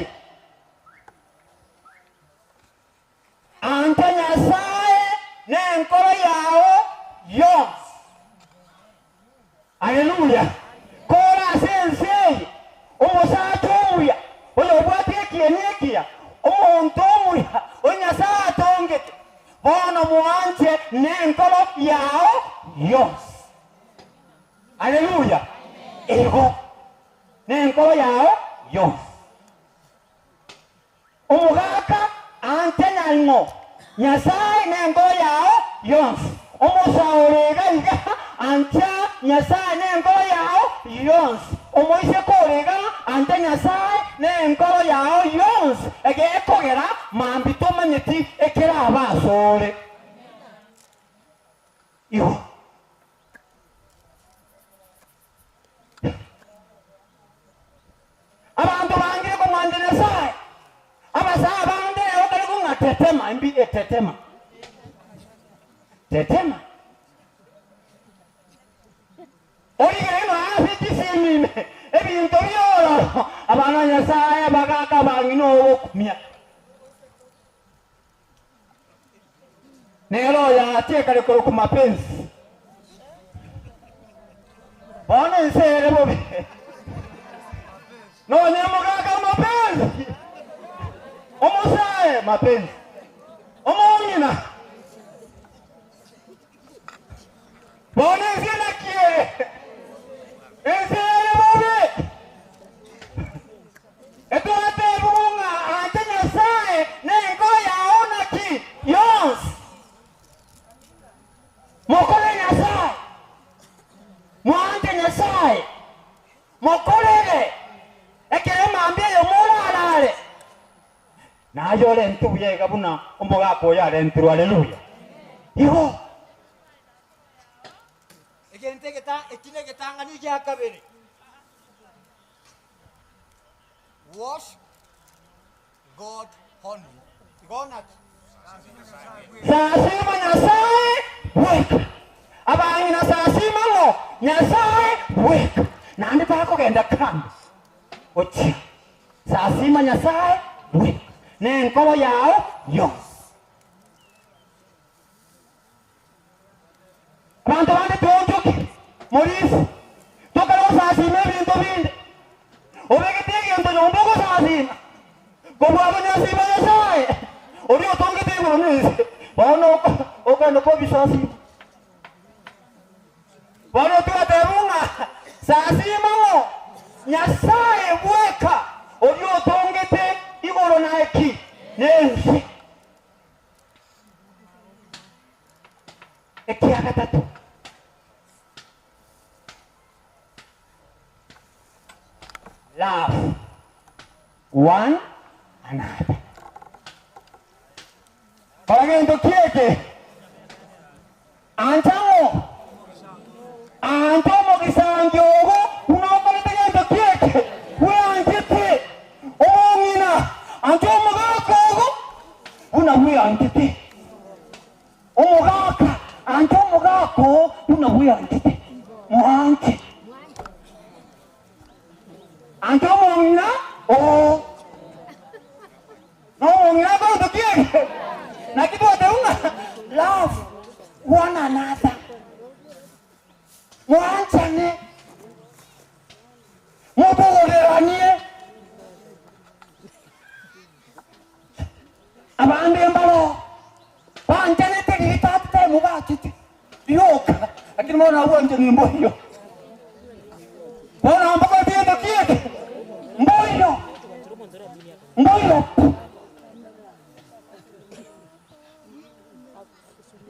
Nenkoro yao yonsi. Omogaka anche naing'o Nyasae nenkoro yao yonsi. Omosaore iga iga ancha Nyasae nenkoro yao yonsi. Omoiseke ore iga ancha Nyasae nenkoro yao yonsi. Egekogera mambia tomanyeti ekerabe asore. Igo. Abanto bangire komwancha Nyasae, abasae bande nabo tari kong'a tetema mbi etetema. Tetema. Origererie nonya ase chisimi ime ebinto bi'ororo, abana ba Nyasae abagaaka abang'ina ogokumia. Nere oyo achie kare korokwa mapenzi. Bono ense ere bobe. Nonye mogaka mapenzi. Omosae mapenzi. Omong'ina. Bono ense naki ere? Ense ere bobe. Etwatebigwe ng'a anche Nyasae nenkoro yao naki yonsi. Mokore Nyasae, mwanche Nyasae, mokorere ekero mambia eye morarare. Naye orente buya iga buna omogaka oyo arentirwe. Haleluya! Igo. Egento egeta eki negetang'ani gia kabere. Wash God only. Igo naki? Sasima Nyasae bweka. Abang'ina sasima ng'o? Nyasae bweka. Naende takogenda kando gochia. Sasima Nyasae bweka nenkoro yao yonsi. Abanto bande toonchoke morisi, tokare gosasima ebinto binde. Obegete egento nyomba ogosasima, kobua abanyasima Nyasae, oria otongete igoro na ense, bono okogenda kobisasima. Bono twateba ng'a sasima ng'o? Nyasae bweka, oria otongete igoro na eki? Na ense. Ekia gatato, love one another. Kora gento kieke, ancha ng'o? Ancha omogisangio ogo buna okorete gento kieke, bweanchete. Omong'ina, ancha omogaka ogo buna bweanchete. Omogaka, ancha omogaka oo buna bweanchete, moanche. Ancha omong'ina oo, na omong'ina akorete ki eke? Naki twateba ng'a love one another, mwanchane, mobogoreranie. Abande mbaro banchanete riria tata time bachete rioka, lakini bono abwo anchani mboiyo. Bono mbakore gento kieke mboiyo, mboiyo pi.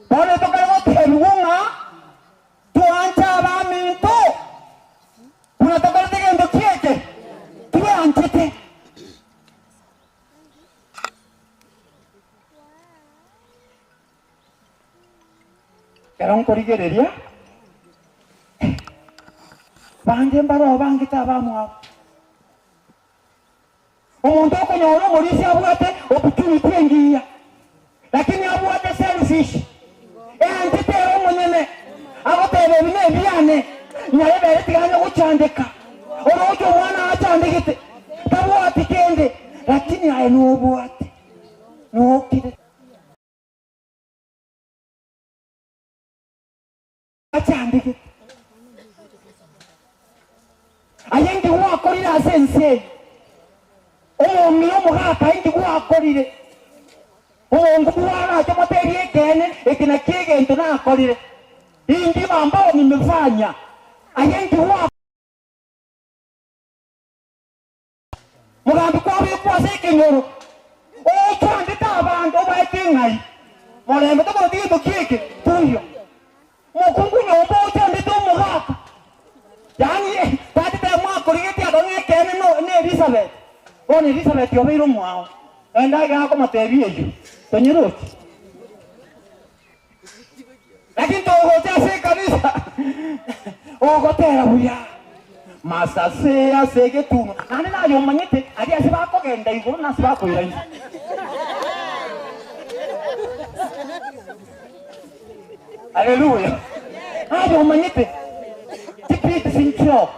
Bono tokare gotebigwa ng'a twanche abaminto buna tokorete gento kieke twanchete. Ekero nkorigereria, bange mbaroo bangete abamwabo. Omonto okonyora omorisia abwate opportunity engiya, lakini abwate selfish, eanchete ere omonyene, agoteba ebi nebiane, nyarebe tiga anye gochandeka, oroche omwana achandegete, tabwati kende, lakini aye nobwate, nokire. Achandegete. Aye inki gwakorire ase ense eye? Omong'ina omogaka aye inki gwakorire? Omonto bw'arache motebie ekeene, eke nakio egento nakorire. Inki ambao nimefanya? Aye inki gwakorire? Mogambi kwabekwa ase ekenyoro, ochandete abanto obaete ng'ai? Morembe tokoreti gento kieke toiyo. Mokungu nyomba ochandete omogaka, yaani tachete mwakorigeti akaba ng'a ekeene no ne Elisabeti. Bono Elisabeti obeire omwao, endagera akomotebia eyio, tonyerochi. Lakini togocha ase ekanisa ogotera buya masase ase egetunwa, naende naye omanyete aria ase bakogenda igoro na ase bakoira inse. Haleluya! Naye omanyete chipiti sinchio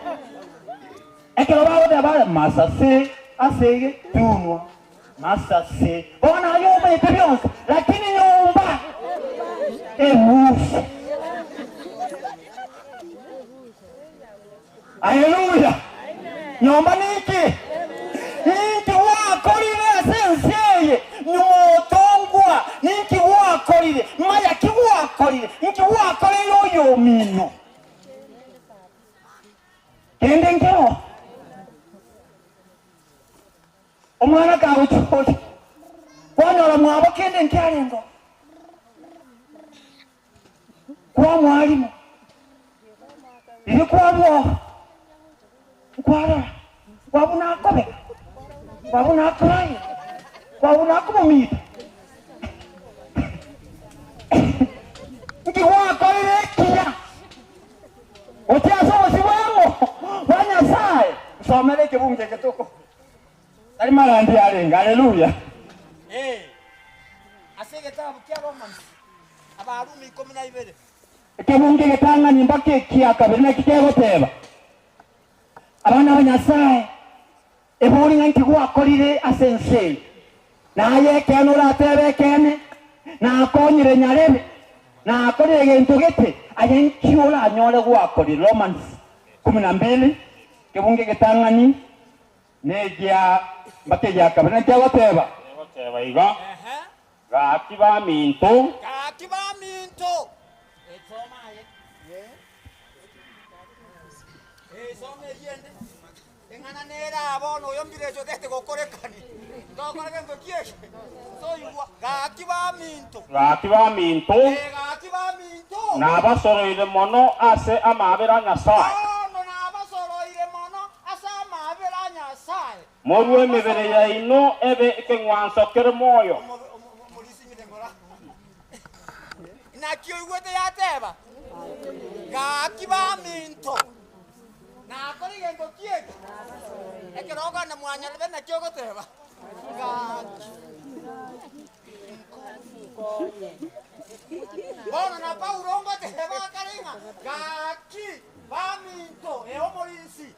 ekero bagoteba bare masase ase egetunwa Masase, bono aye omanyete bionsi, lakini nyomba ebusu. Haleluya! Nyomba ninki? Ninki gwakorire ase ense eye nyuma otongwa? Ninki gwakorire? Maya ki gwakorire? Inki gwakoreire oyomino? Kende nkero. Omwana kagochia kwanyora mwabo kende nkiarenge oo, kwamwarimo, riria kwarua oo, nkwarora, kwa buna akobeka, kwa buna akoragera, kwa buna akomomita. Nki gwakorire ekiya gochia ase obosio bwang'o bwa Nyasae? Nsomere ekebungo eke toko. Tari marandia arenge. Haleluya! Ee, ase egetabu kia Romans, Abarumi 12. Ekebungo egetang'ani mpaka ekia kabere naki kegoteba, Abana ba Nyasae, ebori ng'a nki gwakorire ase ense eye, naye ekeene oratebe ekeene, nakonyire nyarebe, nakorire egento gete, aye nki oranyore gwakorire? Romans 12, ekebungo egetang'ani Negia mpaka egia kabere naki agoteba. Egoteba iga, Gaki baminto. Gaki baminto. Esoma eyio ende, eng'ana nere aa bono oyo mbirecho otagete gokorekani, tokora gento ki eke? Toigwa, gaki baminto. Gaki baminto. Ee, gaki baminto. Nabasoroire mono ase amaabera a Nyasae. Bono nabasoroire mono Ase amaabera a Nyasae. Morue emebere yaino ebe ekeng'wanso kere moyo. Naki oigwete yateba, Gaki baminto, nakore egento ki eke? Ekero okogenda mwanyarebe naki ogoteba, Gaki. Bono na Paulo ngoteba akare ng'a, Gaki, baminto, ee omorinsi.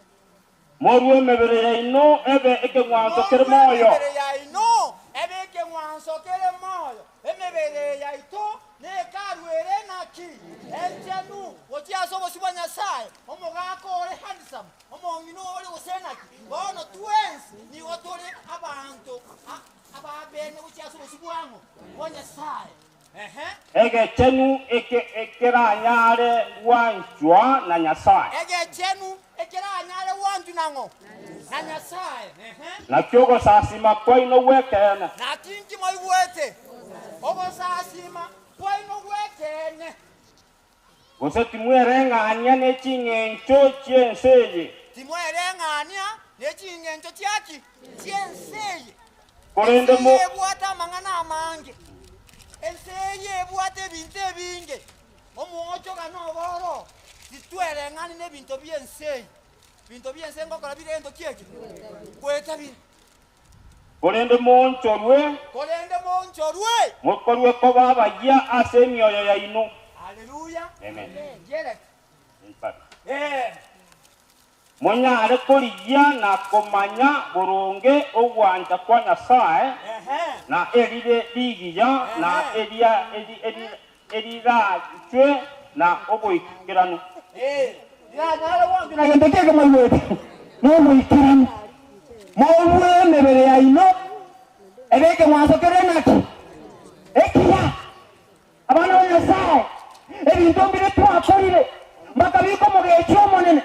Morue emebere yaino ebe ekeng'wanso kere Morue moyo. emebere yaino ebe ekeng'wanso kere moyo, emebere yaito nekaru ere naki enchenu gochia ase obosio bwa Nyasae, omogaka ore handsome, omong'ina ore gose naki. Bono twensi nigo tore abanto Ababene gochia ase obosio bwang'o bwa Nyasae. Ehe. Egechenu eke ekeranyare gwanchwa na Nyasae. Egechenu ekeranyare gwanchwa nang'o? Na Nyasae. Ehe. Naki ogosasima kwaino gw'ekeene. Naki inki moigwete? Ogosasima kwaino gw'ekeene. Gose timwereng'ania ne ching'encho chi'ense eye. Timwereng'ania ne ching'encho chiaki? Chi'ense eye. Korende Ense mo. eye ebwate amang'ana amange, ense eye ebwate ebinto ebinge, omwochogano obo oro, titwereng'ani nebinto bi'ense eye. Ebinto bi'ense ngokora bire gento ki eke? Goeta bire. Korende moonchorwe. Korende moonchorwe. Mokorwe koba abayia ase emioyo yaino. Haleluya. Amen. Gerete. Eh. Monyare korigia na komanya boronge ogwancha kwa Nyasae, na erire rigiya, na eria erirachwe na oboikeranu. Riranyare gwanchwa na gento ki eke moigwete? Noboikeranu. Morue emebere yaino ebe ekeng'wanso kere naki? Ekiya. Abana ba Nyasae, ebinto mbire twakorire mpaka bikomogecha Omonene.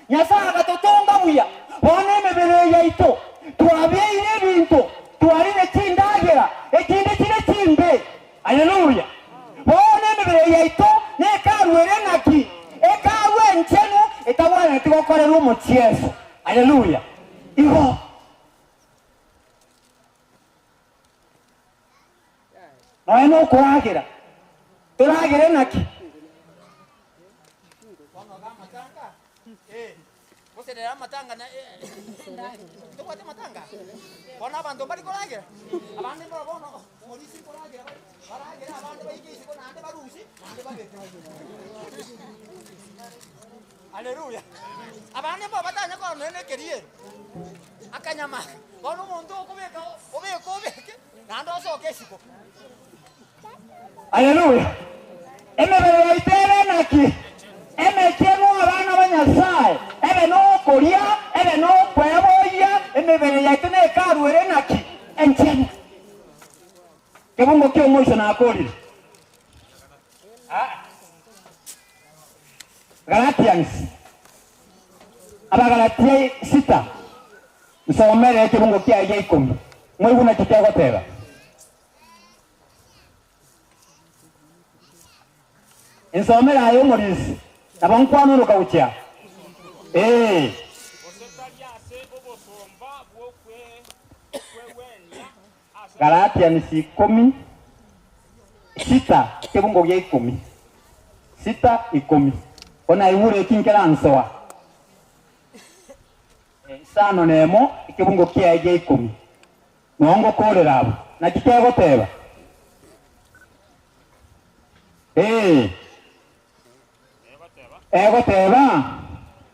Nyasae agatotonga buya, bono emebere eye yaito. Twabieire ebinto, twarire chindagera, echinde chire chimbe. Haleluya! Bono emebere yaito nekarwe ere naki? Ekarwe enchenu etabwenereti gokorerwa omochieso. Haleluya! Igo. Nonya nokoragera, toragere naki? Goserera amatanga na tobwate amatanga? Bono abanto mbari koragera? Abande mbaro bono polisi nkoragera bare, baragere abande baike isiko naende barusie naende babeke. Haleluya! Abande mbao batanya korora nonya na ekeriero, akanyama aka, bono omonto okobeka obeke obeke naende osoke isiko. Haleluya! Emebere yaito ebe naki? Emechenu abana ba Nyasae, ebe nokoria, ebe nokweboyia, emebere yaito nekarwe ere naki? Enchenu. Kebungo ki'omoiso nakorire. Galatians, Abagalatia sita, nsomere ekebungo kiaye gia ikomi, moigwe naki kegoteba. Ensomere aye omorisi, nabo nkwanuruka gochia. Ee. Gose tari ase obosomba bw'okwegwenia ase. Galatians ikomi, sita, ekebungo gia ikomi. Sita, ikomi. Bono naigure eki nkeransoa. Isano nemo, ekebungo kiaye gia ikomi. Noo ngokoorera abwo. Naki kegoteba? Ee, egoteba.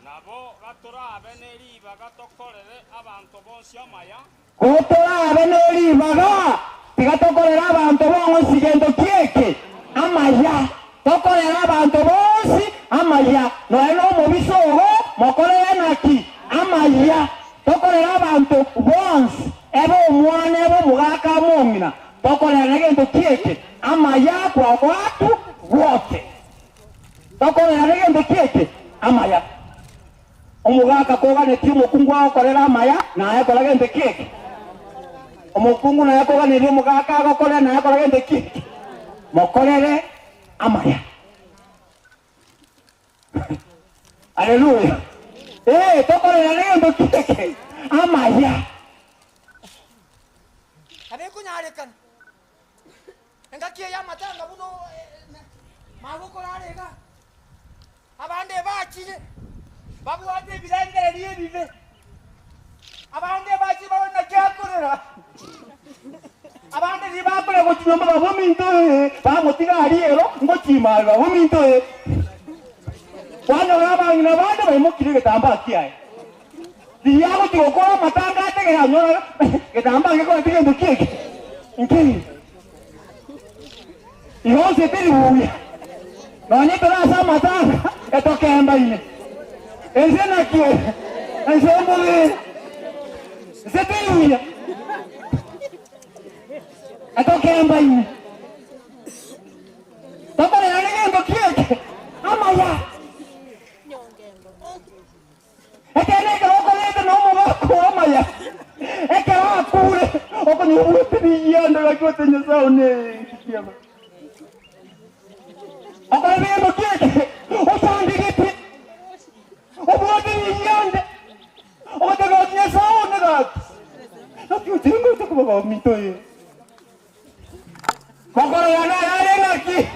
Nabo gatorabe ne ribaga tokorere abanto bonsi amaya. Gotorabe ne ribaga, tiga tokorere abanto bonsi gento ki'eke, amaya. Tokorere abanto bonsi amaya, nonya nomobisa ogo mokorere naki? Amaya. Tokorere abanto bonsi, ebe omwana ebe omogaka amo omong'ina, tokorere negento ki'eke? Amaya kwa watu wote. Tokorere negento ki'eke? Amaya. Omogaka koganetie omokungu agokorere amaya, naye kora gento ki'eke? Omokungu naye koganeria omogaka agokorere, naye kora gento ki'eke? Mokorere amaya. Haleluya! Ee, tokorera negento ki'eke? Amaya. Nabo ekonyarekana engaki eye y'amatanga buna magokoro are iga, abande bachire babwate ebirengererio ebibe, abande bachire barore naki akorera, Abande riria bakorera gochia nyomba baba ominto ee, bamotiga aria ero ngochima are baba ominto ee. Kwanyora abang'ina bande baimokirie egetambaa kiaye. Riria agochia gokora amatanga ategere anyora getambaa ngekoreti gento ki eke? Nkeiyo. Igo onsi teri buya. Nonya ekero ase amatanga etokembaine. Ense naki ere? Ense mbobe ere. Ense teri buya. Etokembaine. Tokorera negento ki eke? Amaya. Ekeene ekero okorete nomogoko amaya, ekero akure okonywa obwate riyianda gaki ote Nyasae one inki kiaba. Okore egento ki eke ochandegete obwate riyianda ogote gaki Nyasae one gaki naki ochire ngocha koba baminto ee. Mokororana ayare ng'aki?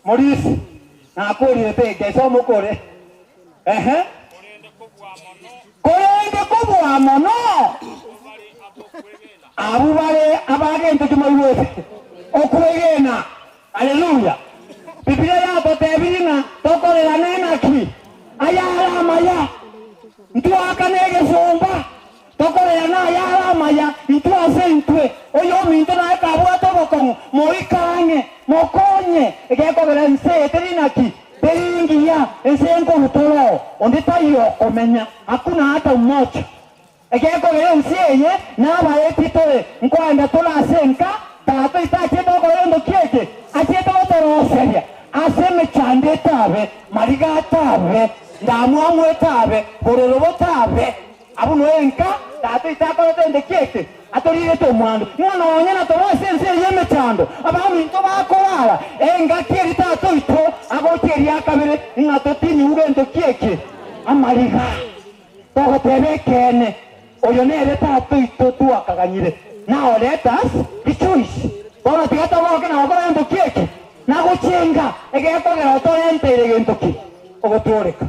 Morisi, nakorire teke ase omokore. Ehe. Korende kobua mono abwo bare abagento ki moigwete okwegena. Haleluya! Bibilia yatotebirie ng'a tokorerane naki? Ayare amaya. Ntwakane egesomba. Tokorerane ayare amaya intwe ase intwe. Oyominto naye kabwate obokong'u, moike ang'e, mokonye, egekogera ense eye teri naki? Teri engiya, ense enkorutoro, onde taiyo okomenya, hakuna hata mmoja. Egekogera ense eye nabaeti tore, nkoenda tore ase enka, Tata oito achiete gokora gento ki eke? Achiete gotoroseria ase emechando etabe, mariga atabe, ndamwamu etabe, bororo botabe. Abwo noe enka. Tata oito akorete gento ki eke? Atoriirete omwando. Ng'a nonya na tore ase ense eye y'emechando, abaminto bakorara engaki eria tata oito agocha eria kabere, ng'a totinyigwe gento ki eke? Amariga. Togoteba ekeene, oyo nere tata oito twakaganyire. Now let us rejoice. Bono tiga togoke na gokora gento ki eke? Na gochenga, egekogera otorenteire gento ki? Ogotooreka.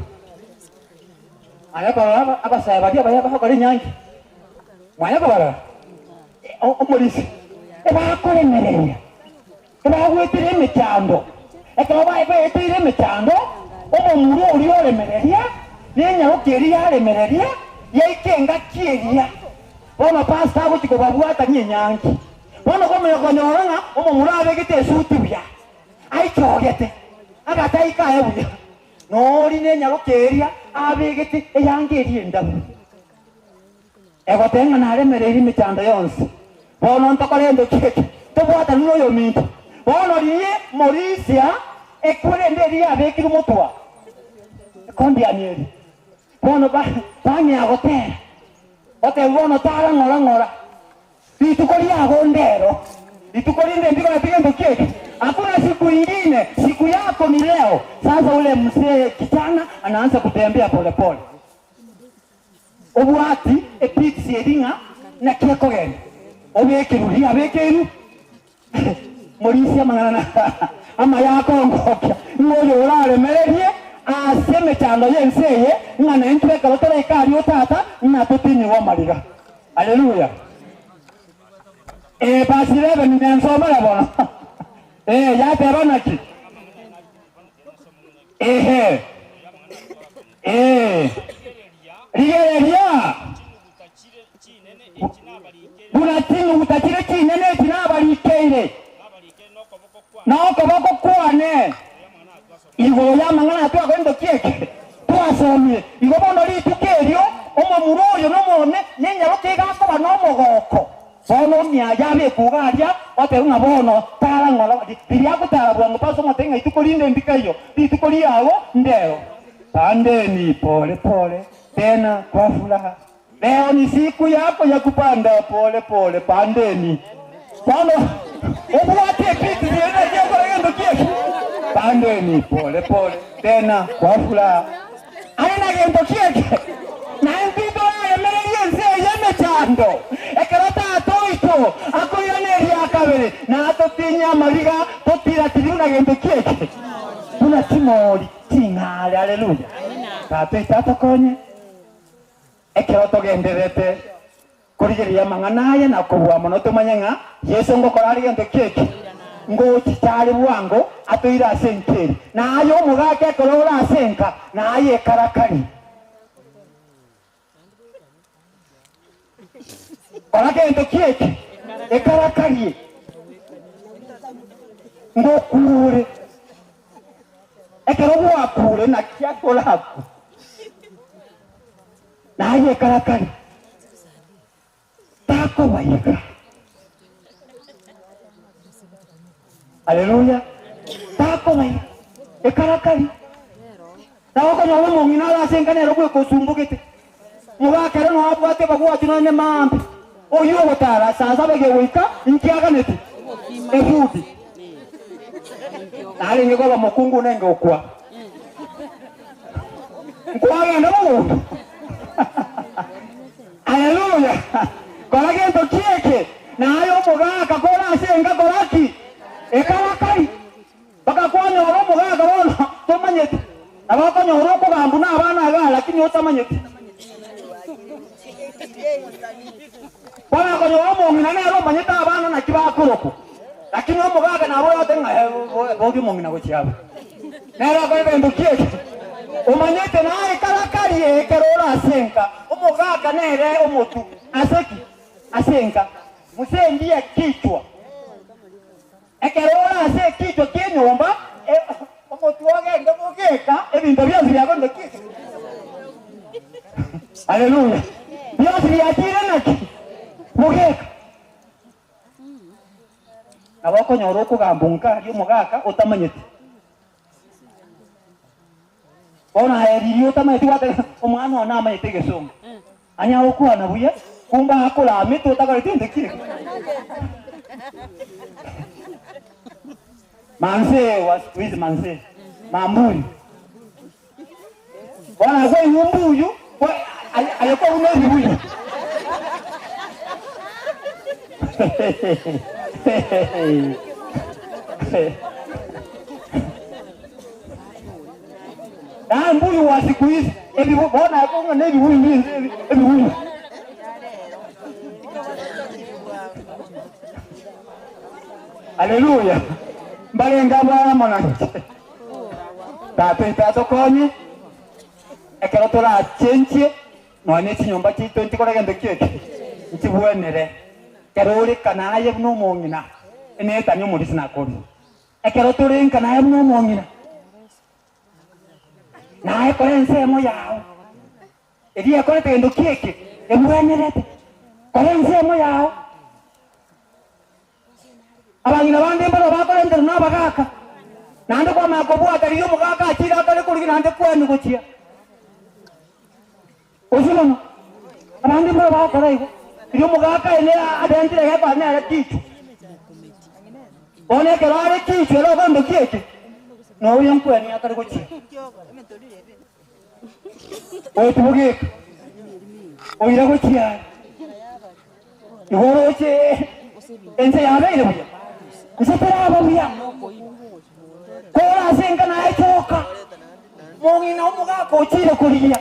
Mwanya korora abasae baria abaya bagokora enyangi? Mwanya kobarora? Omorisia, ebakoremereria, ebagwetera emechando. Ekero baeteire emechando, omomura oria oremereria, na enyaroka eria yaremereria, yaika engaki eria bono pastor agochia kobabwatania enyangi. Bono komanya konyora ng'a omomura abegete esuti buya, aichogete, agataika aye buya. Nori nenyaroka eria abegete eyanga eria endabu, egoteba ng'a naremereirie emechando yonsi. Bono ntokore gento ki eke? Tobwatane noyominto. Bono riria morisia ekwerende eria yabekirwe motwe ekondiani eria. Bono bang'ea gotera, goteba bono tara ng'ora ng'ora. Rituko riago ndero, rituko rinde ndigoreti gento kieke, hakuna siku ingine, siku yako ni leo. Sasa ule mzee kijana anaanza kutembea polepole, obwati epics eri ng'a naki ekogenda, obekerwe riria abekeirwe Morisia amang'ana amaya akongokia, ng'a oyo oraremererie ase emechando y'ense eye, ng'a naintwe ekero toraike aria o Tata, ng'a totinyigwe amariga. Haleluya! Ee, verse 11 nensomere bono. Ee, yateba naki? Ehe. Ee. Rigereria! Buna chinuguta chire chinene echi nabarikeire nokoboko kwane igoro y'amang'ana aya twakorire ki eke twasomire. Igo bono rituko erio omomura oyo nomone nenyaroke iga akoba nomogoko. Bono omiaye abekwe iga aria, otebe ng'a bono tara ng'ora, riria agotara bwango ase omote ng'a ituko rinde ndikaiyo, rituko riago ndero. Pandeni pole pole tena kwa furaha. Leo ni siku yako ya kupanda pole pole, pandeni. Bono obwate ebiti biria naki okora gento ki eki? Pandeni pole pole tena kwa furaha. Are na gento ki eke? Naintwe toraremererie ense eye emechando, ekero Tata oito akoirana eria kabere, na atotinyie amariga, totiratiri buna gento ki eke? Buna chimori ching'are. Haleluya! Tata oito atokonye. Ekero togendererete korigereria amang'ana aya na kobua mono tomanye ng'a Yeso ngokora are gento ki eke, ngochicha are bwango atoire ase enka eri. Na aye omogaka ekero ore ase enka, na aye ekarakari. Kora gento ki eke, ekarakarie, ngokure. Ekero gwakure naki akorakwe? Naye ekarakari takobaiga. Haleluya! Takobaiga ekarakari. Nabo okonyora omong'ina ore ase enka nere bweka osumbogete, mogaka ere nonya abwate abagwati nonya ne maambia, oyio ogotara saa saba egegoika inki aganeti? Efudi. Narenge koba mokungu nenge okwa. Nkwagenda mogondo. Haleluya! Kora gento ki eke, naye omogaka kore ase enka kora ki? Ekarakari. Bagakwanyora omogaka bono tomanyeti, na bakonyora okogambwa nabana igaa lakini otamanyeti. Bono akonyora omong'ina nere omanyete abana naki bakorokwa, lakini omogaka nabo oyote ng'a eh, boria omong'ina gochia abwo. Nere akore gento ki eke? Omanyete naye karakarie ekero ore ase enka, omogaka nere omotu ase ki? Ase enka. Musendia kichwa. Ekero ore ase ekichwa ki'enyomba, omotwe ogende bogeka ebinto bionsi biakorire ki? Haleluya! Bionsi biachire naki? Bogeka. Nabo okonyora okogamba nkaria omogaka otamanyeti. Bono aye riria otamanyeti gwateba omwana one namanyete egesongo, anyare gokwana buya. Kumbe akoramete otakoreti gento ki? Manse wa siku hizi manse mambuyu. Bono agwo imbuyu aye kwabuna ebibuyu. Na mbuyu wa siku hizi ebibu bono agwo ng'a nebibuyu ebibuyu. Haleluya. Mbarenge abwo na inche. Tata oito atokonye, ekero torachenchie nonya ne chinyomba chiaito nchikore gento ki eke? Nchibwenere. Ekero ore kana aye buna omong'ina, enetani omorisia nakorire. Ekero tore nka naye buna omong'ina, naye kora ensemo yao. Erio ekorete gento ki eke? Ebwenerete. Kora ensemo yao. Abang'ina bande mbarabwo bakorenterwa nabagaaka, naende kwamanya kobwata riria omogaka achiire akare korigia naende kweni gochia. Gose bono, abande mbarabwo bagokora igo, riria omogaka aye arentire egekora nere kichwa. Bono ekero are kichwa ere ogondo ki eke? Noyo nkweni akare gochia. Oetibogeka, oira gochia are. Igo oroche ense yabeire buya, gose teraba buya? Kore ase enka naye choka, mong'ina omogaka ochiire korigia,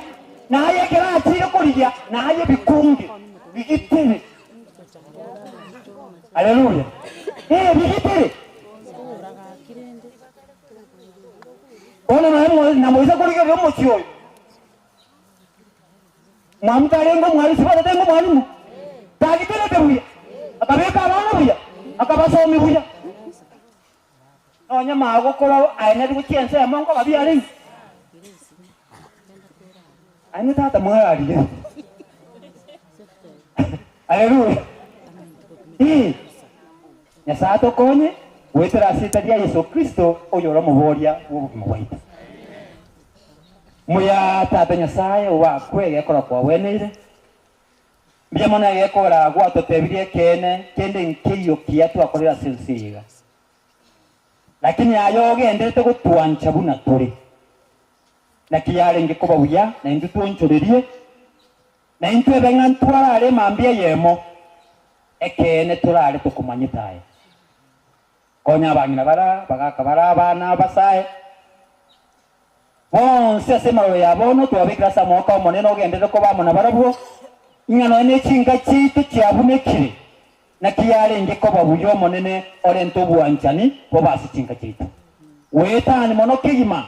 naye ekero achiire korigia, naye ebikunge bigitere. Haleluya! Ee, bigitere. Bono naye namoisa korigereria omochie oyo. Mwamu tarenge omwarisi bono tarenge omwalimu, tagiterete buya, akabeka abana buya, akabasomia buya. Nonya magokora aye nari gochia ensemo nkoba biarenge. Aye ne tata mwararire. Haleluya. Ee, Nyasae atokonye goetera ase erieta ria Yeso Kristo oyore omoboria bw'obogima bwaito. Muya Tata Nyasae obakwe egekora kwagweneire. Mbuya mono egekora gwatotebirie ekeene kende nkeiyo kiya twakorire ase ense eye iga. Lakini aye ogenderete gotwancha buna tore. Naki yarenge koba buya na intwe twonchorerie, na intwe ebe ng'a ntwarare emambia eyemo, ekeene torare tokomanyete aye. Konya abang'ina bara, abagaka bara, abana, abasae, bonsi ase emaroro ya bono twabekire ase amaboko 'Omonene ogenderere koba amo nabarabwo, ng'a nonya ne chinka chiaito chiabunekire, naki yarenge koba buya Omonene orente obwanchani bobe ase chinka chiaito. Goetani mono kegima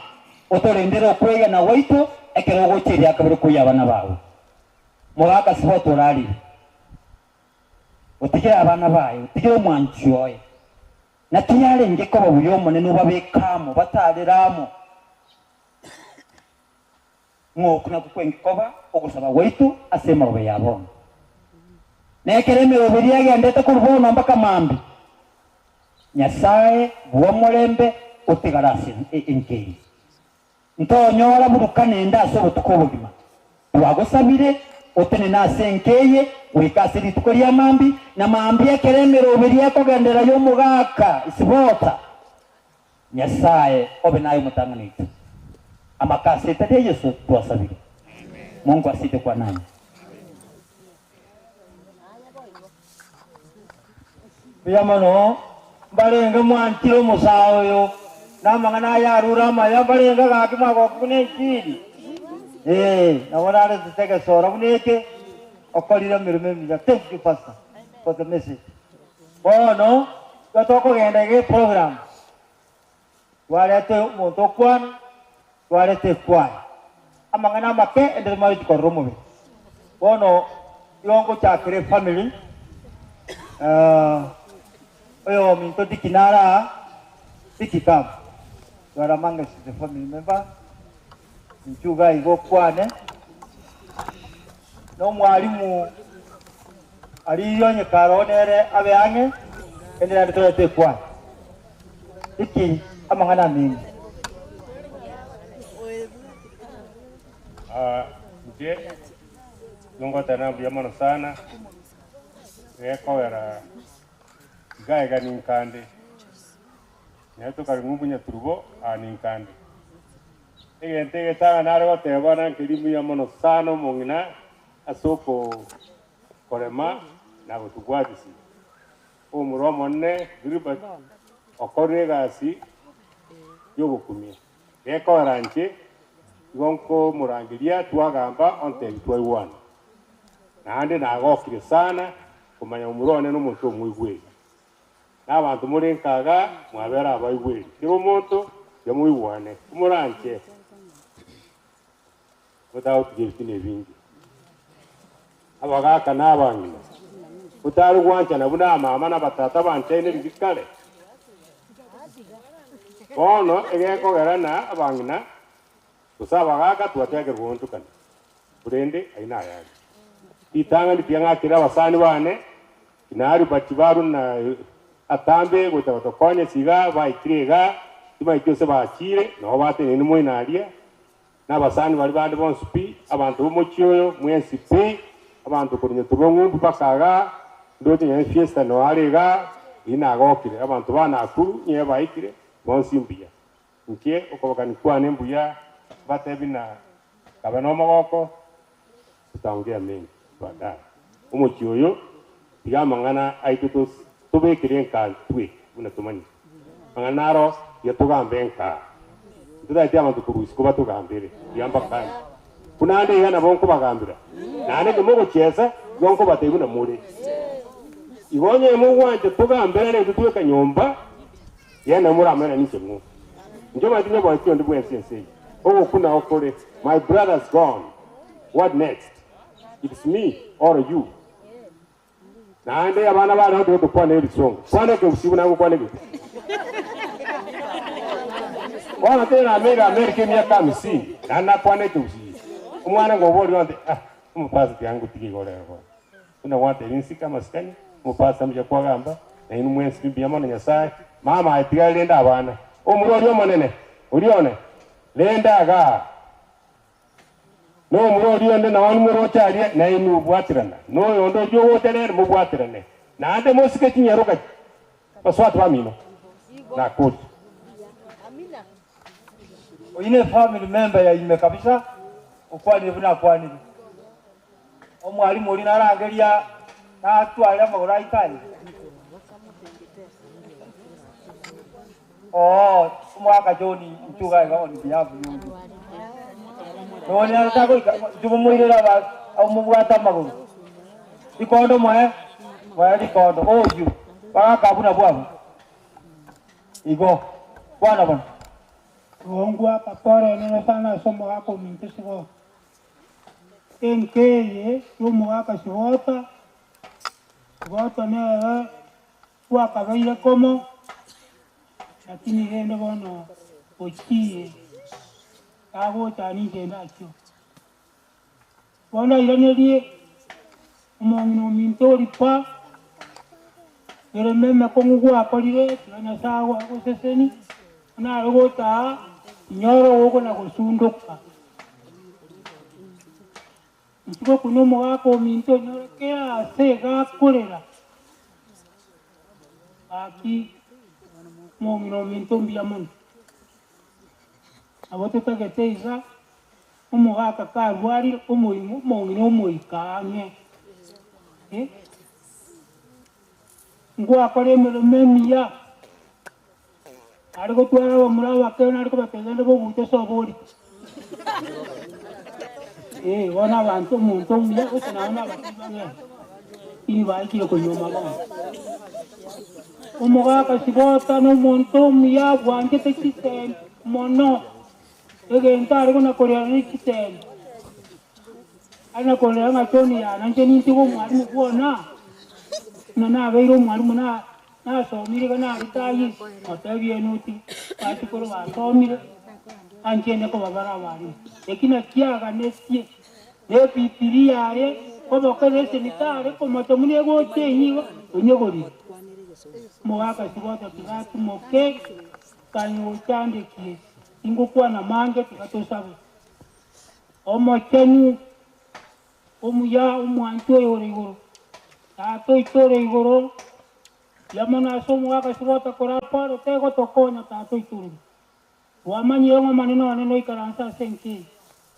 otorendere okwegena gwaito ekero ogocha eria kabere koyia abana bao. Mogaka siba otorarire. Otigere abana baye, otigere omwanchi oye. Naki yarenge koba buya Omonene obabeke amo, batarere amo. Ng'a okwo nakwo kwenge koba ogosaba gwaito ase emerobe ya bono. Na ekero emerobe eria egendete korwa bono mpaka mambia, Nyasae bw'omorembe otigare ase enka eye. Ntonyora burukana ende ase obotuko obogima. Twagosabire otenene ase enka eye goika ase rituko ria mambia, na mambia ekero emeroberi ekogenderera y'omogaka Isibota, Nyasae obe naye omotang'ani oito. Amaka ase etari ya Yeso twasabire. Mungu aside kwa nanyi. Mbuya mono, mbarenge mwanchire omosae oyo, na amang'ana aya arure amaya, mbarenge gaki mwagokia buna enchiri. Ee, nabo naretete egesora buna eke, okorire emeremo emiya. Thank you pastor for the message. Bono, igo tokogenda iga eprogram, twareta omonto okwana, twareta ekwaya. Amang'ana amake ende tomanye gochi korora omobere. Bono igo ngochakera efamily, oyominto Dicky nare aa, Dicky come, you are amongst the family member, inchuo iga iga okwane, na omwalimu Ariirie onye kare oo nere abe ang'e, ende naende torete ekwaya. Iki amang'ana amenge. Inche Nongotana mbuya mono sana, gekogera iga iga ninkande, nere tokare ng'umbu nyaturubo aa ninkande. Egento egetang'ani nare goteba na nkeri mbuya mono sana omong'ina ase oko korema na gotobwatisia. Omomura omonene Gilbert okorire egasi yogokumia. Gekogera inche igo nkomorangeria twagamba ontebi twaigwana. Naende nagokire sana komanya omomura one nomonto omoigweri. Na abanto more nkaga mwabere abaigweri, kera omonto tiga moigwane, komoranche motagotiga ebitina ebinge. Abagaaka na abang'ina, motare gwanchana buna amama na abatata banchaine riria kare. Bono egekogera na abang'ina gose abagaaka twachakire goonchokana, korende ayio nayare. Ritang'ani tiga ng'akere abasani bane, Inari bachibarwe na atambe gocha gotokonya ase iga baikire iga, timaeti gose bachire, nabo bateneine moino aria, na abasani baria bande bonsi pi, abanto b'omochie oyo mwensi pi, abanto korwa Nyatuba ng'umbu mpaka igaa, ndoche nonye Fiesta noo are igaa, riria nagokire, abanto ba Nakuru nye baikire, bonsi mbuya. Inche okobokani kwane mbuya, mbatebi na kabe nomogoko, Tutaongea mengi baadaye. Omochie oyo tiga amang'ana aito tobekere enka ntwe buna tomanyete. Amang'ana naro tiga togambe enka. Ntotageti abanto korwa isiko batogambere tiga mbakanie. Buna ande iga nabo nkobagambera, naende ekero mogochiesa igo nkobatebia buna more. Igo onye mogwancha togamberane intwe tweka nyomba, Yee nabo moramanye ninche ng'o. Inche omanyete nyoboeti onde bwensi ense eye. Ogokuna okore, my brother's gone, what next? It's me or you. Naende abana bare gotiga tokwane erisongo. Kwana ekegusii buna ngokwana ekegusii. Bono tera Amerika Amerika emiaka hamsini, naende nakwana ekegusii. Omwana ngoboria onte, ah, omopastor tiga ngotige igo rero bono. Buna gwatebia nsike amasikani, omopastor mbuya kwagamba, na inwe mwensi mbuya mono Nyasae. Mama aye tiga rende abana. Omura oria omonene, oria one, rende agaa. Na omura oria onde nao nimoroche aria, na inwe bwaterana. Na oyonde oria ogocha nere mobwaterane. Naende mosike chinyaroka baswati bamino. Nakoria. Oyio ne family member ya ime kabisa, okwanire buna akwanire. Omwalimu oria narangeria natware amagoro aito aye. Oo, omogaka John inchuga iga on behalf yoyo. Nonye naro tagoika, inchu momoirere aba omobwate amagoro. Rikondo moe, moe rikondo, oyio, bagaka buna bwabo. Igo, kwana bono. Rongwa akakora sana ase omogaka ominto Sigota. Enka eye y'omogaka Sigota, Sigota nere twakabeire komo, lakini rende bono ochiire, tagocha ninche ndachio. Bono airanerie omong'ina ominto Oripa, Emeremo emekong'u gwakorire, tiga Nyasae agoseseni, buna are gocha aa, inyore ogokona gosundoka. Inche gokuna omogaka ominto onyore kera ase iga akorera, gaki omong'ina ominto mbuya mono. Nabo totagete iga. Omogaka karwarire omoimo omong'ina omoika ang'e, eh, ngwakora emeremo emiya, are gotwara abamura abake nare kobatebia genda bobuche ase oborito. Eh, bono abanto omonto omuya gose nabo na abakiri bang'e, lakini baikire konyuoma bono. Omogaka Sibota na omonto omuya bwanchete chisemi mono. Egento are kona-korera ne chisemi, are na korera ng'a John yane inche nintige omwalimu bwona, buna nabeire omwalimu na nasomire iga naritayire, motebie inwe bachukuru basomire, anchende koba bare abalimu. Eki nakio aganetie, na ebibilia yaye, koboka eleseni tare komocha buna egocha eyio igo, onyegorire. Omogaka Sigoto tiga atimoke, kanywa ochandekie. Tingokwana mange, tiga tosabe. Omochenu. Omuya omwancho oyo ore igoro, Tata oito ore igoro, mbuya mono ase omogaka Sibota korapore tegotokonya Tata oito ore igoro. Twamanyire ng'a Omonene one noikaranse ase enka eye,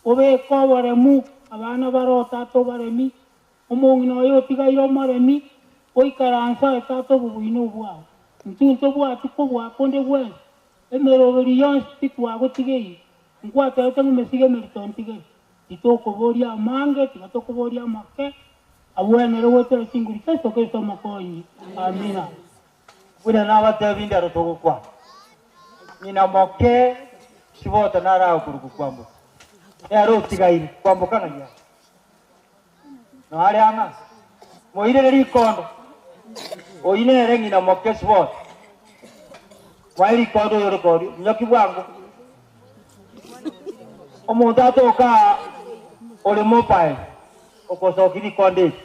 obeke oboremu abana bare Tata obaremi, omong'ina oye otigaire omoremi, oikaranse aye Tata obobuya nobwao. Intwe ntobwati kobua konde gwensi, emeroberi yonsi titwagotigeire, nkwatebete ng'a emesigo emerito ntigere. Titokoboria amange, tiga tokoboria amake, agwenere goetera chinguru chia Yeso Kristo Omokonyi. Amina. Buna nabatebi ndero togokwana, ng'ina moke Sibota nare agokorokwa kwamboka, nere otigaire kwamboka ng'ai are? Noare ang'e ase? Moirere rikondo, oyio nere ng'ina moke Sibota. Moe rikondo oyore koria, minyoki bwango. Omonto atoka aa ore mobile okosokia rikondo eri.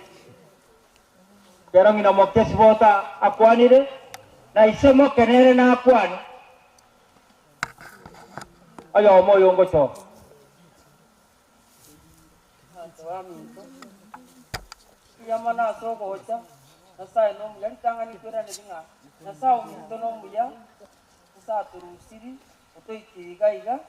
Ekero ng'ina moke Sibota akwanire, na ise moke nere nakwane, oyomo oyo ngochoka. Abanto baminto, mbuya mono ase ogocha, Nyasae nomuya, ritang'ani nkweraneri ng'a Nyasae ominto nomuya, ase atorusiri, otoikiri iga iga,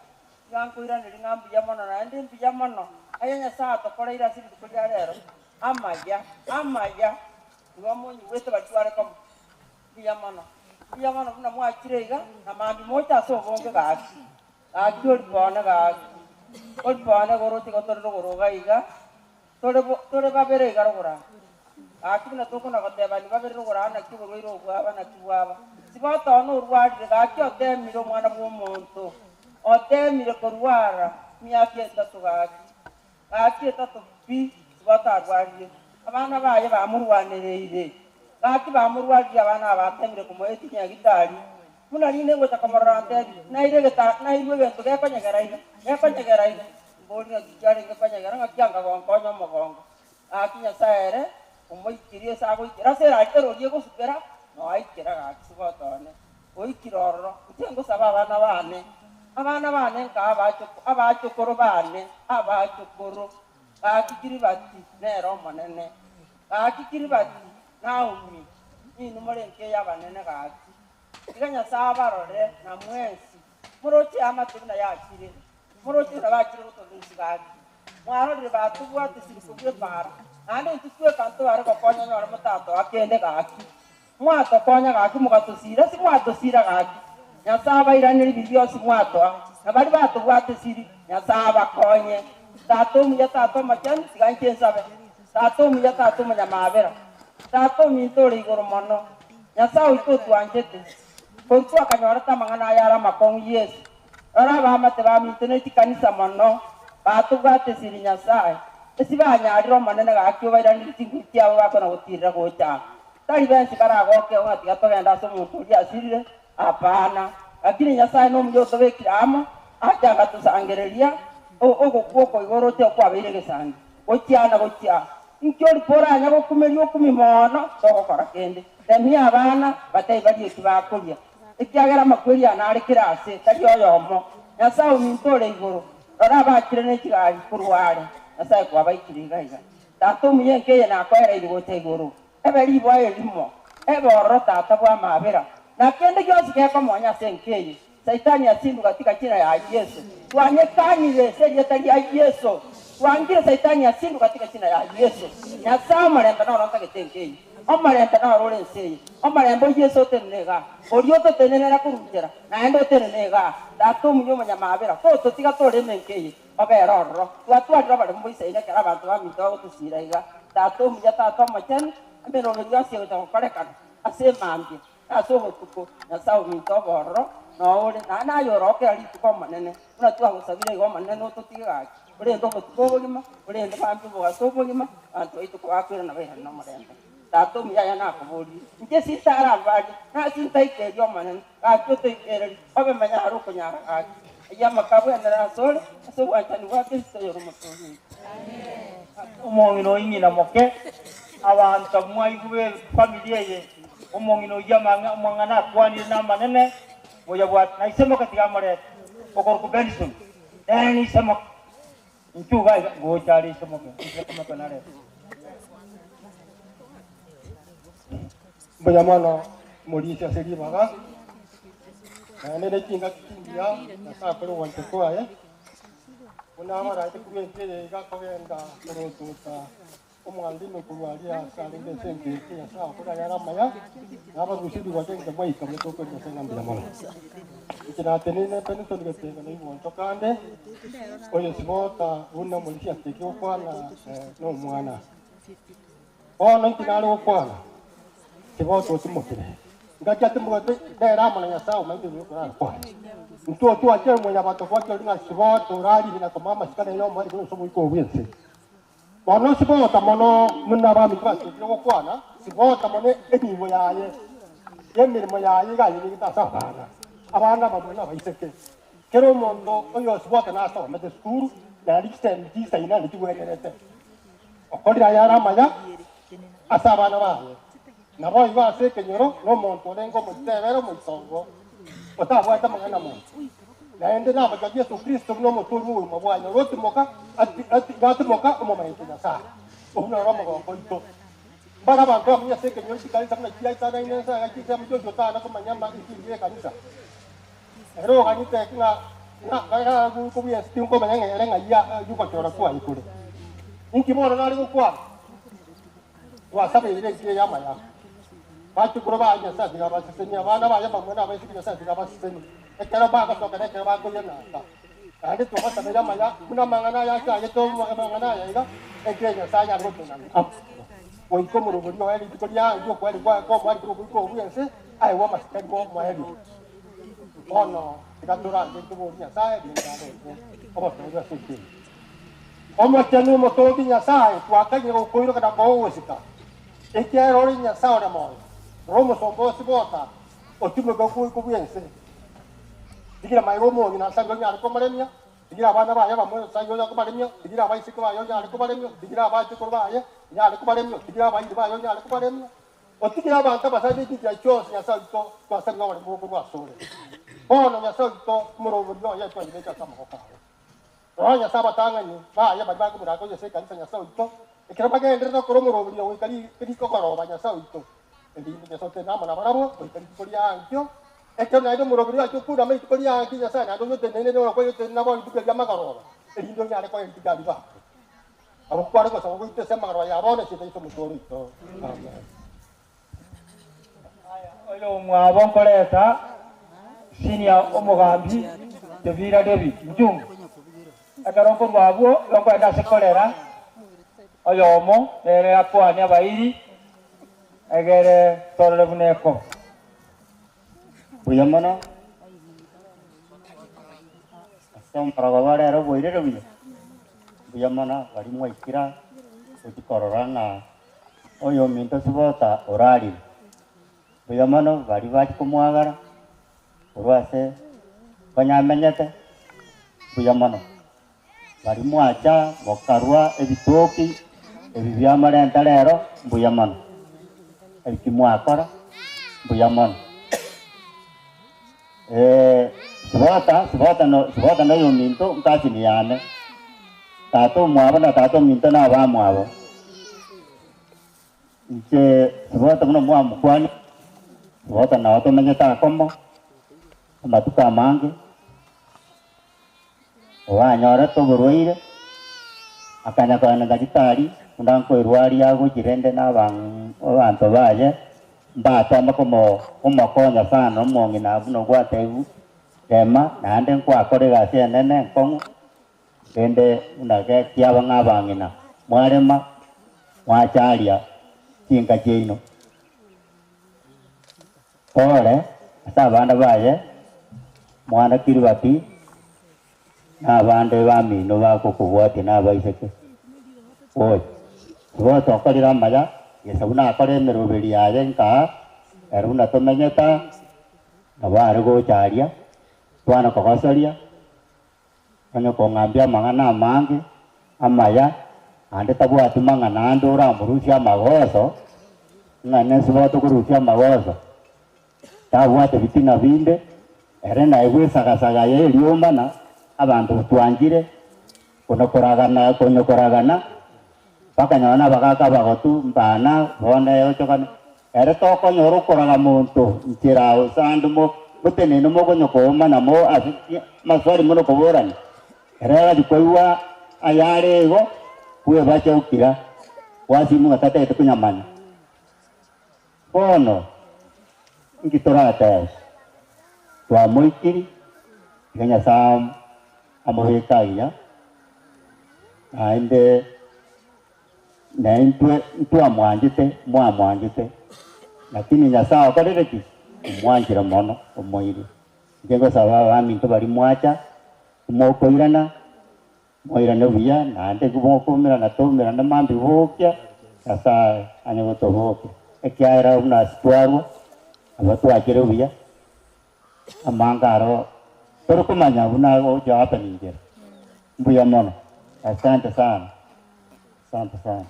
iga nkoiraneria ng'a mbuya mono naende mbuya mono, aya Nyasae atokoreire ase rituko ria rero, amaya, amaya, igo monyigwete batware komo, mbuya mono, mbuya mono buna mwachire iga, na mambia moche ase obonge gaki. Gaki oripone gaki, oripone igoro tiga tore rogoro iga iga, tore bo tore babere iga rogoro aa. Gaki buna tokona gotebani babere rogoro aa naki oborwaire obo bwaba naki bwaba. Sibotono orwarire gaki otemire omwana bwa omonto, otemire korwara emiaka etato gaki, gaki etato pi sibotarwarire. Abana baye bamorwanereire, gaki bamorwaririe abana aba batemire komoetia nyagitari, Buna rinde ngocha komorora antebi, Naire egeta, nairwe egento gekonyegera iga, gekonyegera iga. Mbori ng'aki kiarenge konyegera, ng'aki anga gonkonya omogongo. Gaki Nyasae ere omoikirie ase agoikera ase erari erori egosukera, noaikera gaki sigoto one. Oikire ororo, inche ngosaba abana bane, abana bane nka abachoko abachokoro bane, abachokoro, gaki Kiribati nere omonene, gaki Kiribati, Naomi, ninwe more enka eye abanene gaki. Tiga Nyasae abarore na mwensi, moroche eamate buna yachire, moroche buna bachire gotorusia gaki. Mwarorire batobwate siriko bw'epaara, naende intwe tweka ntobare gokonya onyore motatoa kende gaki. Mwatokonya gaki mogatosira, ase mwatosira gaki. Nyasae abairanerie biria bionsi mwatoa, na baria batobwate siri, Nyasae abakonye. Tata omuya, Tata omochenu, tiga inche nsabe. Tata omuya, Tata omonyamabera, Tata ominto ore igoro mono, Nyasae oito otwanchete, korwa twakanyorete amang'ana aya are amakong'u Yeso. Rora abaamate baminto ne chikanisa mono, batobwate esiri Nyasae, esi banyarire Omonene gaki obairanerie chinguru chiabo bakona gotiirera gocha aa. Tari bensi baragoke ng'a tiga togende ase omonto oria asirire, hapana. Lakini Nyasae nomuya otobekire amo, ache agatosangereria ogokwa oko igoro oche okwabeire egesangi, gochia na gochia. Inki oripo oranya gokumeria okumi mono togokora kende? Remia abana, batebie barie eki bakoria, ekiagera amakweri aa nare kera aase, tari oyomo. Nyasae ominto ore igoro, rora abachire ne chigari korwa are, Nyasae kwabaikire iga iga. Tata omuya enka eye nakoereire gocha igoro, ebe riboa erimo, ebe ororo Tata bw'amabera, na kende gionsi gekomonya ase enka eye, Saitani asindwe gatika china ya Yeso. Twanyekanire ase erieta ria Yeso. Twangire Saitani asindwe gatika china ya Yeso. Nyasae omorembe noro ntagete enka eye. Omorembe noro ore ense eye. Omorembe o Yeso otenene igaa. Oria ototenenera korwa nchera, naende otenene igaa. Tata omuya omonyamabera, tototiga toreme enka eye. Obere ororo. Twatwarire oboremu boisaine ekero abanto baminto bagotosiira iga. Tata omuya, Tata omochenu, emeroberi yonsi egocha gokorekana ase emambia. Na ase obotuko Nyasae ominto obe ororo, noo ore, naende aye oroo kera rituko Omonene, buna twagosabire igo Omonene nototige gaki, orende obotuko obogima, orende mambia omogaso omogima, abanto baito kobakoirana bairane nomorembe. Tata omuya aya nakoborie, inche sintarambarie, na sintaikerie Omonene, gaki otoikererie, obe manya are okonyara gaki. Ayio amaka abwenere asore, ase obwanchani bwa Kristo oyore Omotoori oito. Omong'ina oyio ng'ina moke, abanto mwaigwe b'efamiri eye, omong'ina oyio amang'ana akwanire namanene, moyabwate. Na ise moke tiga amorete, okorokwa Benson, nere nise moke. Inchuo iga iga, ngocha are isomoke, isomoke narete. Mbuya mono morisia ase ribaga, naende ne chingaki chingiya Nyasae akore ogwancha kwaye, buna abaraete korwa ense eye iga akogenda korotota omwandino korwa aria ase arenge ase engencho Nyasae akore ayare amaya, na abarusia ribaga inche mwaika buya tokore Nyasae ng'a mbuya mono. Inche nateneine Benson Getenga na Igwancho kande, oyo Sibota buna omorisia ateki gokwana nomwana. Bono inki nare gokwana? Tibota otimokire. Ngaki atimogete nere amo na Nyasae omaete buya okorarakwane. Intwe otwachire mwanyabanto gwachorire ng'a Sibota orarire na komoa amasikani aye omoerio buna ase omoika oo bw'ense. Bono Sibota mono buna abaminto bachokire gokwana, Sibota mono enibo yaye y'emeremo yaye iga ayebegete ase abana, abana abamura na abaiseke. Kera omonto oyo Sibota nasomete esukuru, naende chisemi chisaina naende chigwenerete. Okorire ayare amaya ase abana baye, naboigo ase ekenyoro nomonto orenge omoitebere omoitongo, otabwate amang'ana amange. Naende namocha Yeso Kristo buna omotoori bw'obogima bwaye, ore otimoka gatimoka omomaete Nyasae. Obwo noro omogoko oito. Mbare abanto abwo ase ekenyoro chikanisa buna chiaetanaine ense iga chinsemo chionsi otana komanya amang'ana y'ekanisa. Ere oganyete ng'a ng'a tinkomanya ng'a ere ng'ai y'ogochora kwaye kore. Inki bono nare gokwana? Twasabeire enchera y'amaya. Bachukuru baye Nyasae tiga abasesenie, abana baye abamura na abaiseke Nyasae tiga abasesenie, ekero bagosoka na ekero bakoirana aa. Naende twabasabeire amaya buna amang'ana aya achagete amang'ana aya iga, enchera Nyasae anyare gotenena amo. Goika omorobori oye rituko riaye ri'okoerio kwaye kw'omoerio korwa ogoika obwo ense, aegwe amasikani bw'omoerio. Bono tiga torangerie toborie Nyasae rende arente obotoereru ase ense eye. Omochenu omotongi Nyasae, twakanyire gokoiroka na kogogosika, ekiagera ore Nyasae ore moyo, ore omosomba o Sibota, otimeke ogoika bw'ense. Rigira magega omong'ina ase ayio onyare komoremia, rigira abana baye abamura ase ayio onyare kobaremia, rigira abaiseke baye onyare kobaremia, rigira abachokoro baye onyare kobaremia, otigire abairi baye onyare kobaremia, Otigire abanto abasae be chinchera chionsi, Nyasae oito, twasabire oboremu korwa asore. Bono, Nyasae oito, omorobori oye twayebeke ase amaboko ao. Roho Nyasae abatang'ani baye baria bakomoraka oye ase ekanisa, Nyasae oito, ekero bagenderete gokora omorobori oyo goika rikogoroba, Nyasae oito, erinde Nyasae otenene amo nabarabwo goika rituko ria ankio, ekero naende omorobori oye achia okunama rituko ria ankio, Nyasae naende oyotenene nere okoyotenena nabo rituko erio amagoroba, erinde onyare koa rituko aria bakwe. Nabo kware gosaba goitwa ase amagoro aya bono ase Yeso Omotoori oito. Amen. Oyo omwabo nkoreta senior omogambi Kevira David Mchungu. Ekero nkorwa abwo igo nkoenda ase korera oyomo nere akwane abairi egere torore buna ekoba. Mbuya mono ase omorogoba rero oboirire buya, mbuya mono baria mwaikira gochia korora ng'a oyominto Sibota orarire. Mbuya mono baria bachia komwagara korwa ase konya amenyete, mbuya mono. Baria mwacha mokarua ebitoki ebi biamorenta rero, mbuya mono. Eki mwakora, mbuya mono. Sibota, Sibota no, Sibota noyominto nkasini yane. Tata omwabo na tata ominto nabamwabo. Inche Sibota buna mwamokwania, Sibota nao tomenyete akomo amatuko amange. Oanyorete oborwaire, akanya kogenda nyagitari, buna nkoirwaria agochia rende na abanto baye mbateme komokonya sana omong'ina buna ogwatebigwa, rema naende nkwakora egasi enene enkong'u, rende buna gekiaba ng'a abang'ina mwarema, mwacharia chinka chiaino. Pole ase abana baye, mwana Kiribati, na abande bamino bagokobwatia na abaiseke. Oyo tibocha okorire amaya, gese buna akore emeroberi yaye nkaa, ere buna tomenyete aa, nabo are gocha aria, twana kogosoria, onye kong'ambia amang'ana amange amaya, naende tabwati mang'ana ande oramorusie amagoso, ng'a nense botokorusia amagoso, tabwate bitina binde, ere naye bwesagasaga ye eriomana, abanto twanchire. Kono koragana kono koragana bakanyora na abagaka abagotu mbana bono egochokana ere tokonyora okoraga monto nchera osande mo motenene mokonyokooma namo ase maswali mono koborani ere agachi koigwa ayare igo bwebachaukira gwasimu ng'a tatagete konyamanya bono inki torateba twamoikiri tiga Nyasaye amobeka agiya naende naintwe ntwamwanchete mwamwanchete lakini Nyasaye okorire ki omwanchire mono omoire inche ngosaba abaminto bari mwacha mokoirana moirane buya naende mokomerana toumerana mambi bokia Nyasaye anye gotobokia ekiagera buna ase twarwa aba twachire buya amanga aro torikomanya buna gocha happening mbuya mono asante sana asante sana.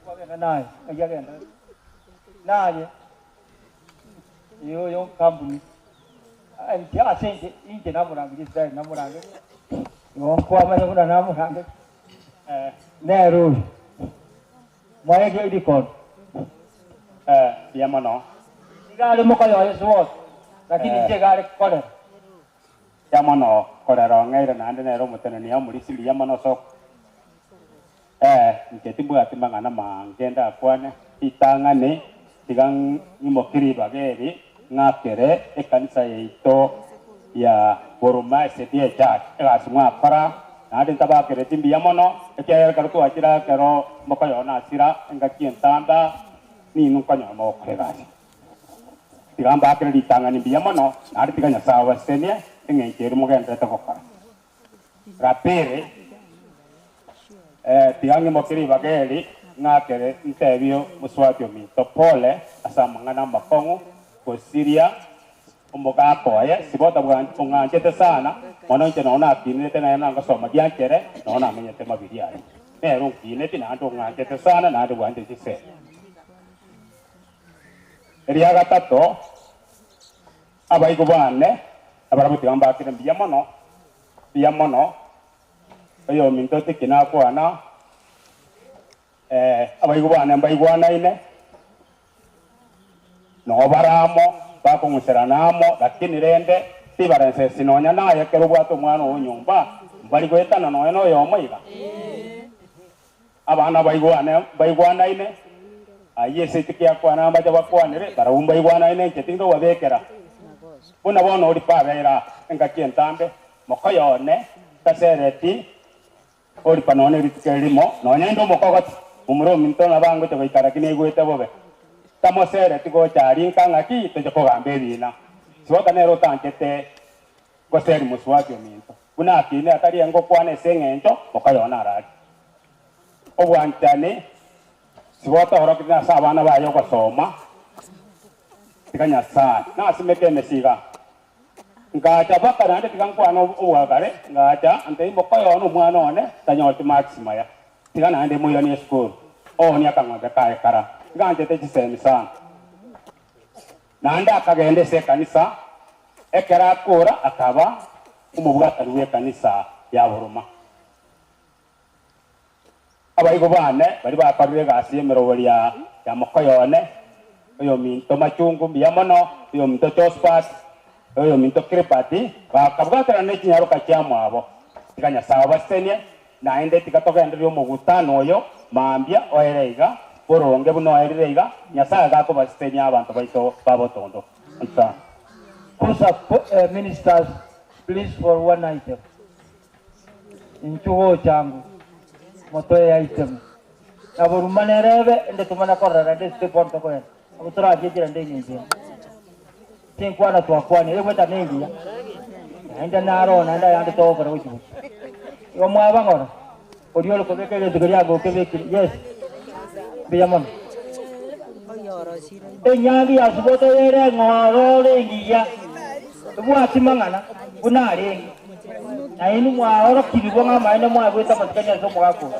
Kwagenda naye agenda naye iyo yo kampuni nti ase inje namurangirie Israel namurange igo nkwamanya buna namurange nero oyo mwaege irikondo mbuya mono igare mokoyoyo ase lakini inche igare korera mbuya mono korera ong'eire naende nere omotenenia omorisi mbuya mono soko inche timbwati mang'ana mange ndakwane ritang'ani tiga ng'imokiri ribaga eri ng'akere ekanisa yaito ya Boroma SDA Church egasi mwakora naende ntabakereti mbuya mono ekiagera ekero twachire ekero mokoyona asira engaki entamba ninu nkonyora mogokora egasi tiga mbakere ritang'ani mbuya mono naende tiga Nyasaye obasenie eng'encho eri mogenderete gokora. La pili tiga ng'imokiri ribaga eri ng'akere ntebie moswati ominto pole ase amang'ana amakong'u gosiria omogaka oye sibota ong'anchete sana mono inche nonya nakinete naye nangosoma gianchere nonya namenyete mabiri aye nere onkineti naende ong'anchete sana naende bwanche chisemi. Eria gatato abaigo bane abarabwo tiga mbakire mbuya mono mbuya mono oyo ominto tiki nakwana abaigo bane mbaigwanaine no baramo bakong'userana amo lakini rende tibarensesi nonya naye ekero obwate omwana oyo nyomba mbari goetana nonya na oyomo iga abana baigwane baigwanaine aye ase tikiakwana mbacha bakwanire barabwo mbaigwanaine inche tindobabekera buna bono ori pabeira engaki entambe mokoyone tasereti oripa nonye rituko erimo nonya inde omokogoti omoro ominto nabangocha goikara ki naigwete bobe tamosereti gocha rinka ng'aki toche kogamba ebina sibota nere otanchete goseri moswati ominto buna akine atari engokwana ase eng'encho mokoyona arari obwanchani sibota orokire ase abana baye ogosoma tiga Nyasaye nasimeke emesiga ngacha baka naende tiga nkwana obwakare ngacha ante mokoyona omwana one tanyoreti marks maya tiga naende moiranie esukuru ooni akang'ombe kaye kara nganchete chisemi sana naende akagenda ase ekanisa ekero akora akaba omobwatani bwa ekanisa ya Boroma abaigo bane bari bakorire egasi ya emerobo ya mokoyone oyo minto Machungu mbuya mono oyo minto Josephat oyo minto Kiripati bakabwatana na chinyaroka chia mwabo tiga Nyasaye obasenie naende tiga togendereria omogutano oyo mambia oere iga boronge buna oerire iga Nyasaye gakobasenia abanto baito babotondo. Nsa. Kusa ministers, please for one item. Inchugo changu motoe item. Nabo nerebe ende tumana korora ende step on tokoya. Abo turajejera ende nyingi. Tinkwana twakwana egweta nengi ya. Ende narona ende yande tokora gochibu. Igo mwabangora. Oriolo kobeka egento keria gokebekire. Yes. Mbuya mono. Enyangi ya Siboto yere ng'oro rengiya. Ebwati mang'ana buna arenge. Naende mwaorokirigwa ng'a amaene mwabwete amasikani ase omogaka oyo.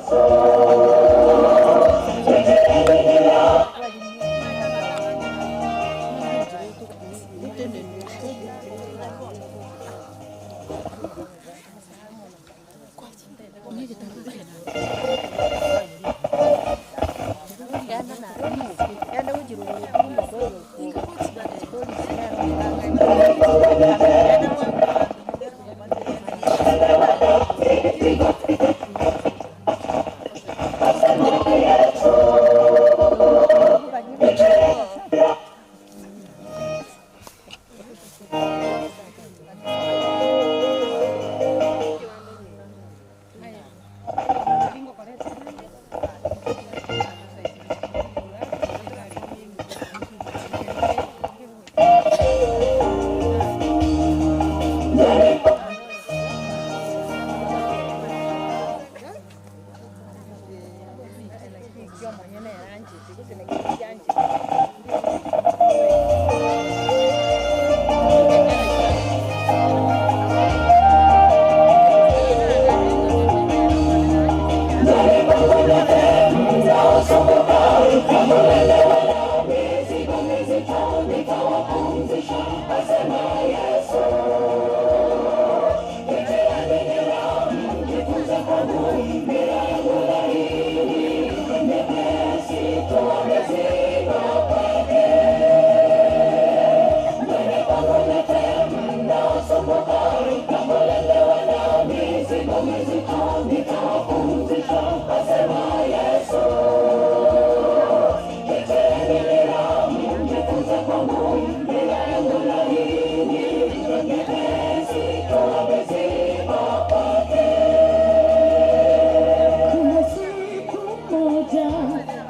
Kuna siku moja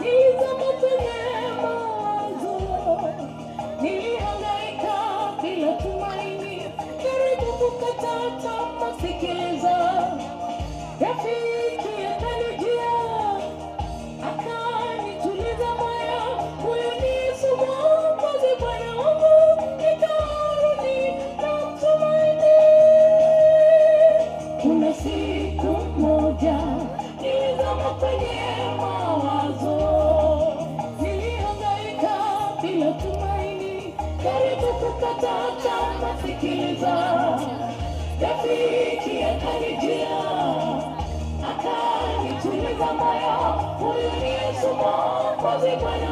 nilizama kwenye mawazo, nilihangaika bila tumaini, karibu kukata tamaa. Sikiliza, rafiki akanijia, akanituliza moyo. Huyu ni Yesu Mwokozi, Bwana wangu, nitarudi na mtumaini. Kuna siku moja nilizama kwenye mawazo, nilihangaika bila tumaini, karibu kukata tamaa. Sikiliza, rafiki akanijia, akanituliza moyo. Huyu ni Yesu Mwokozi, Bwana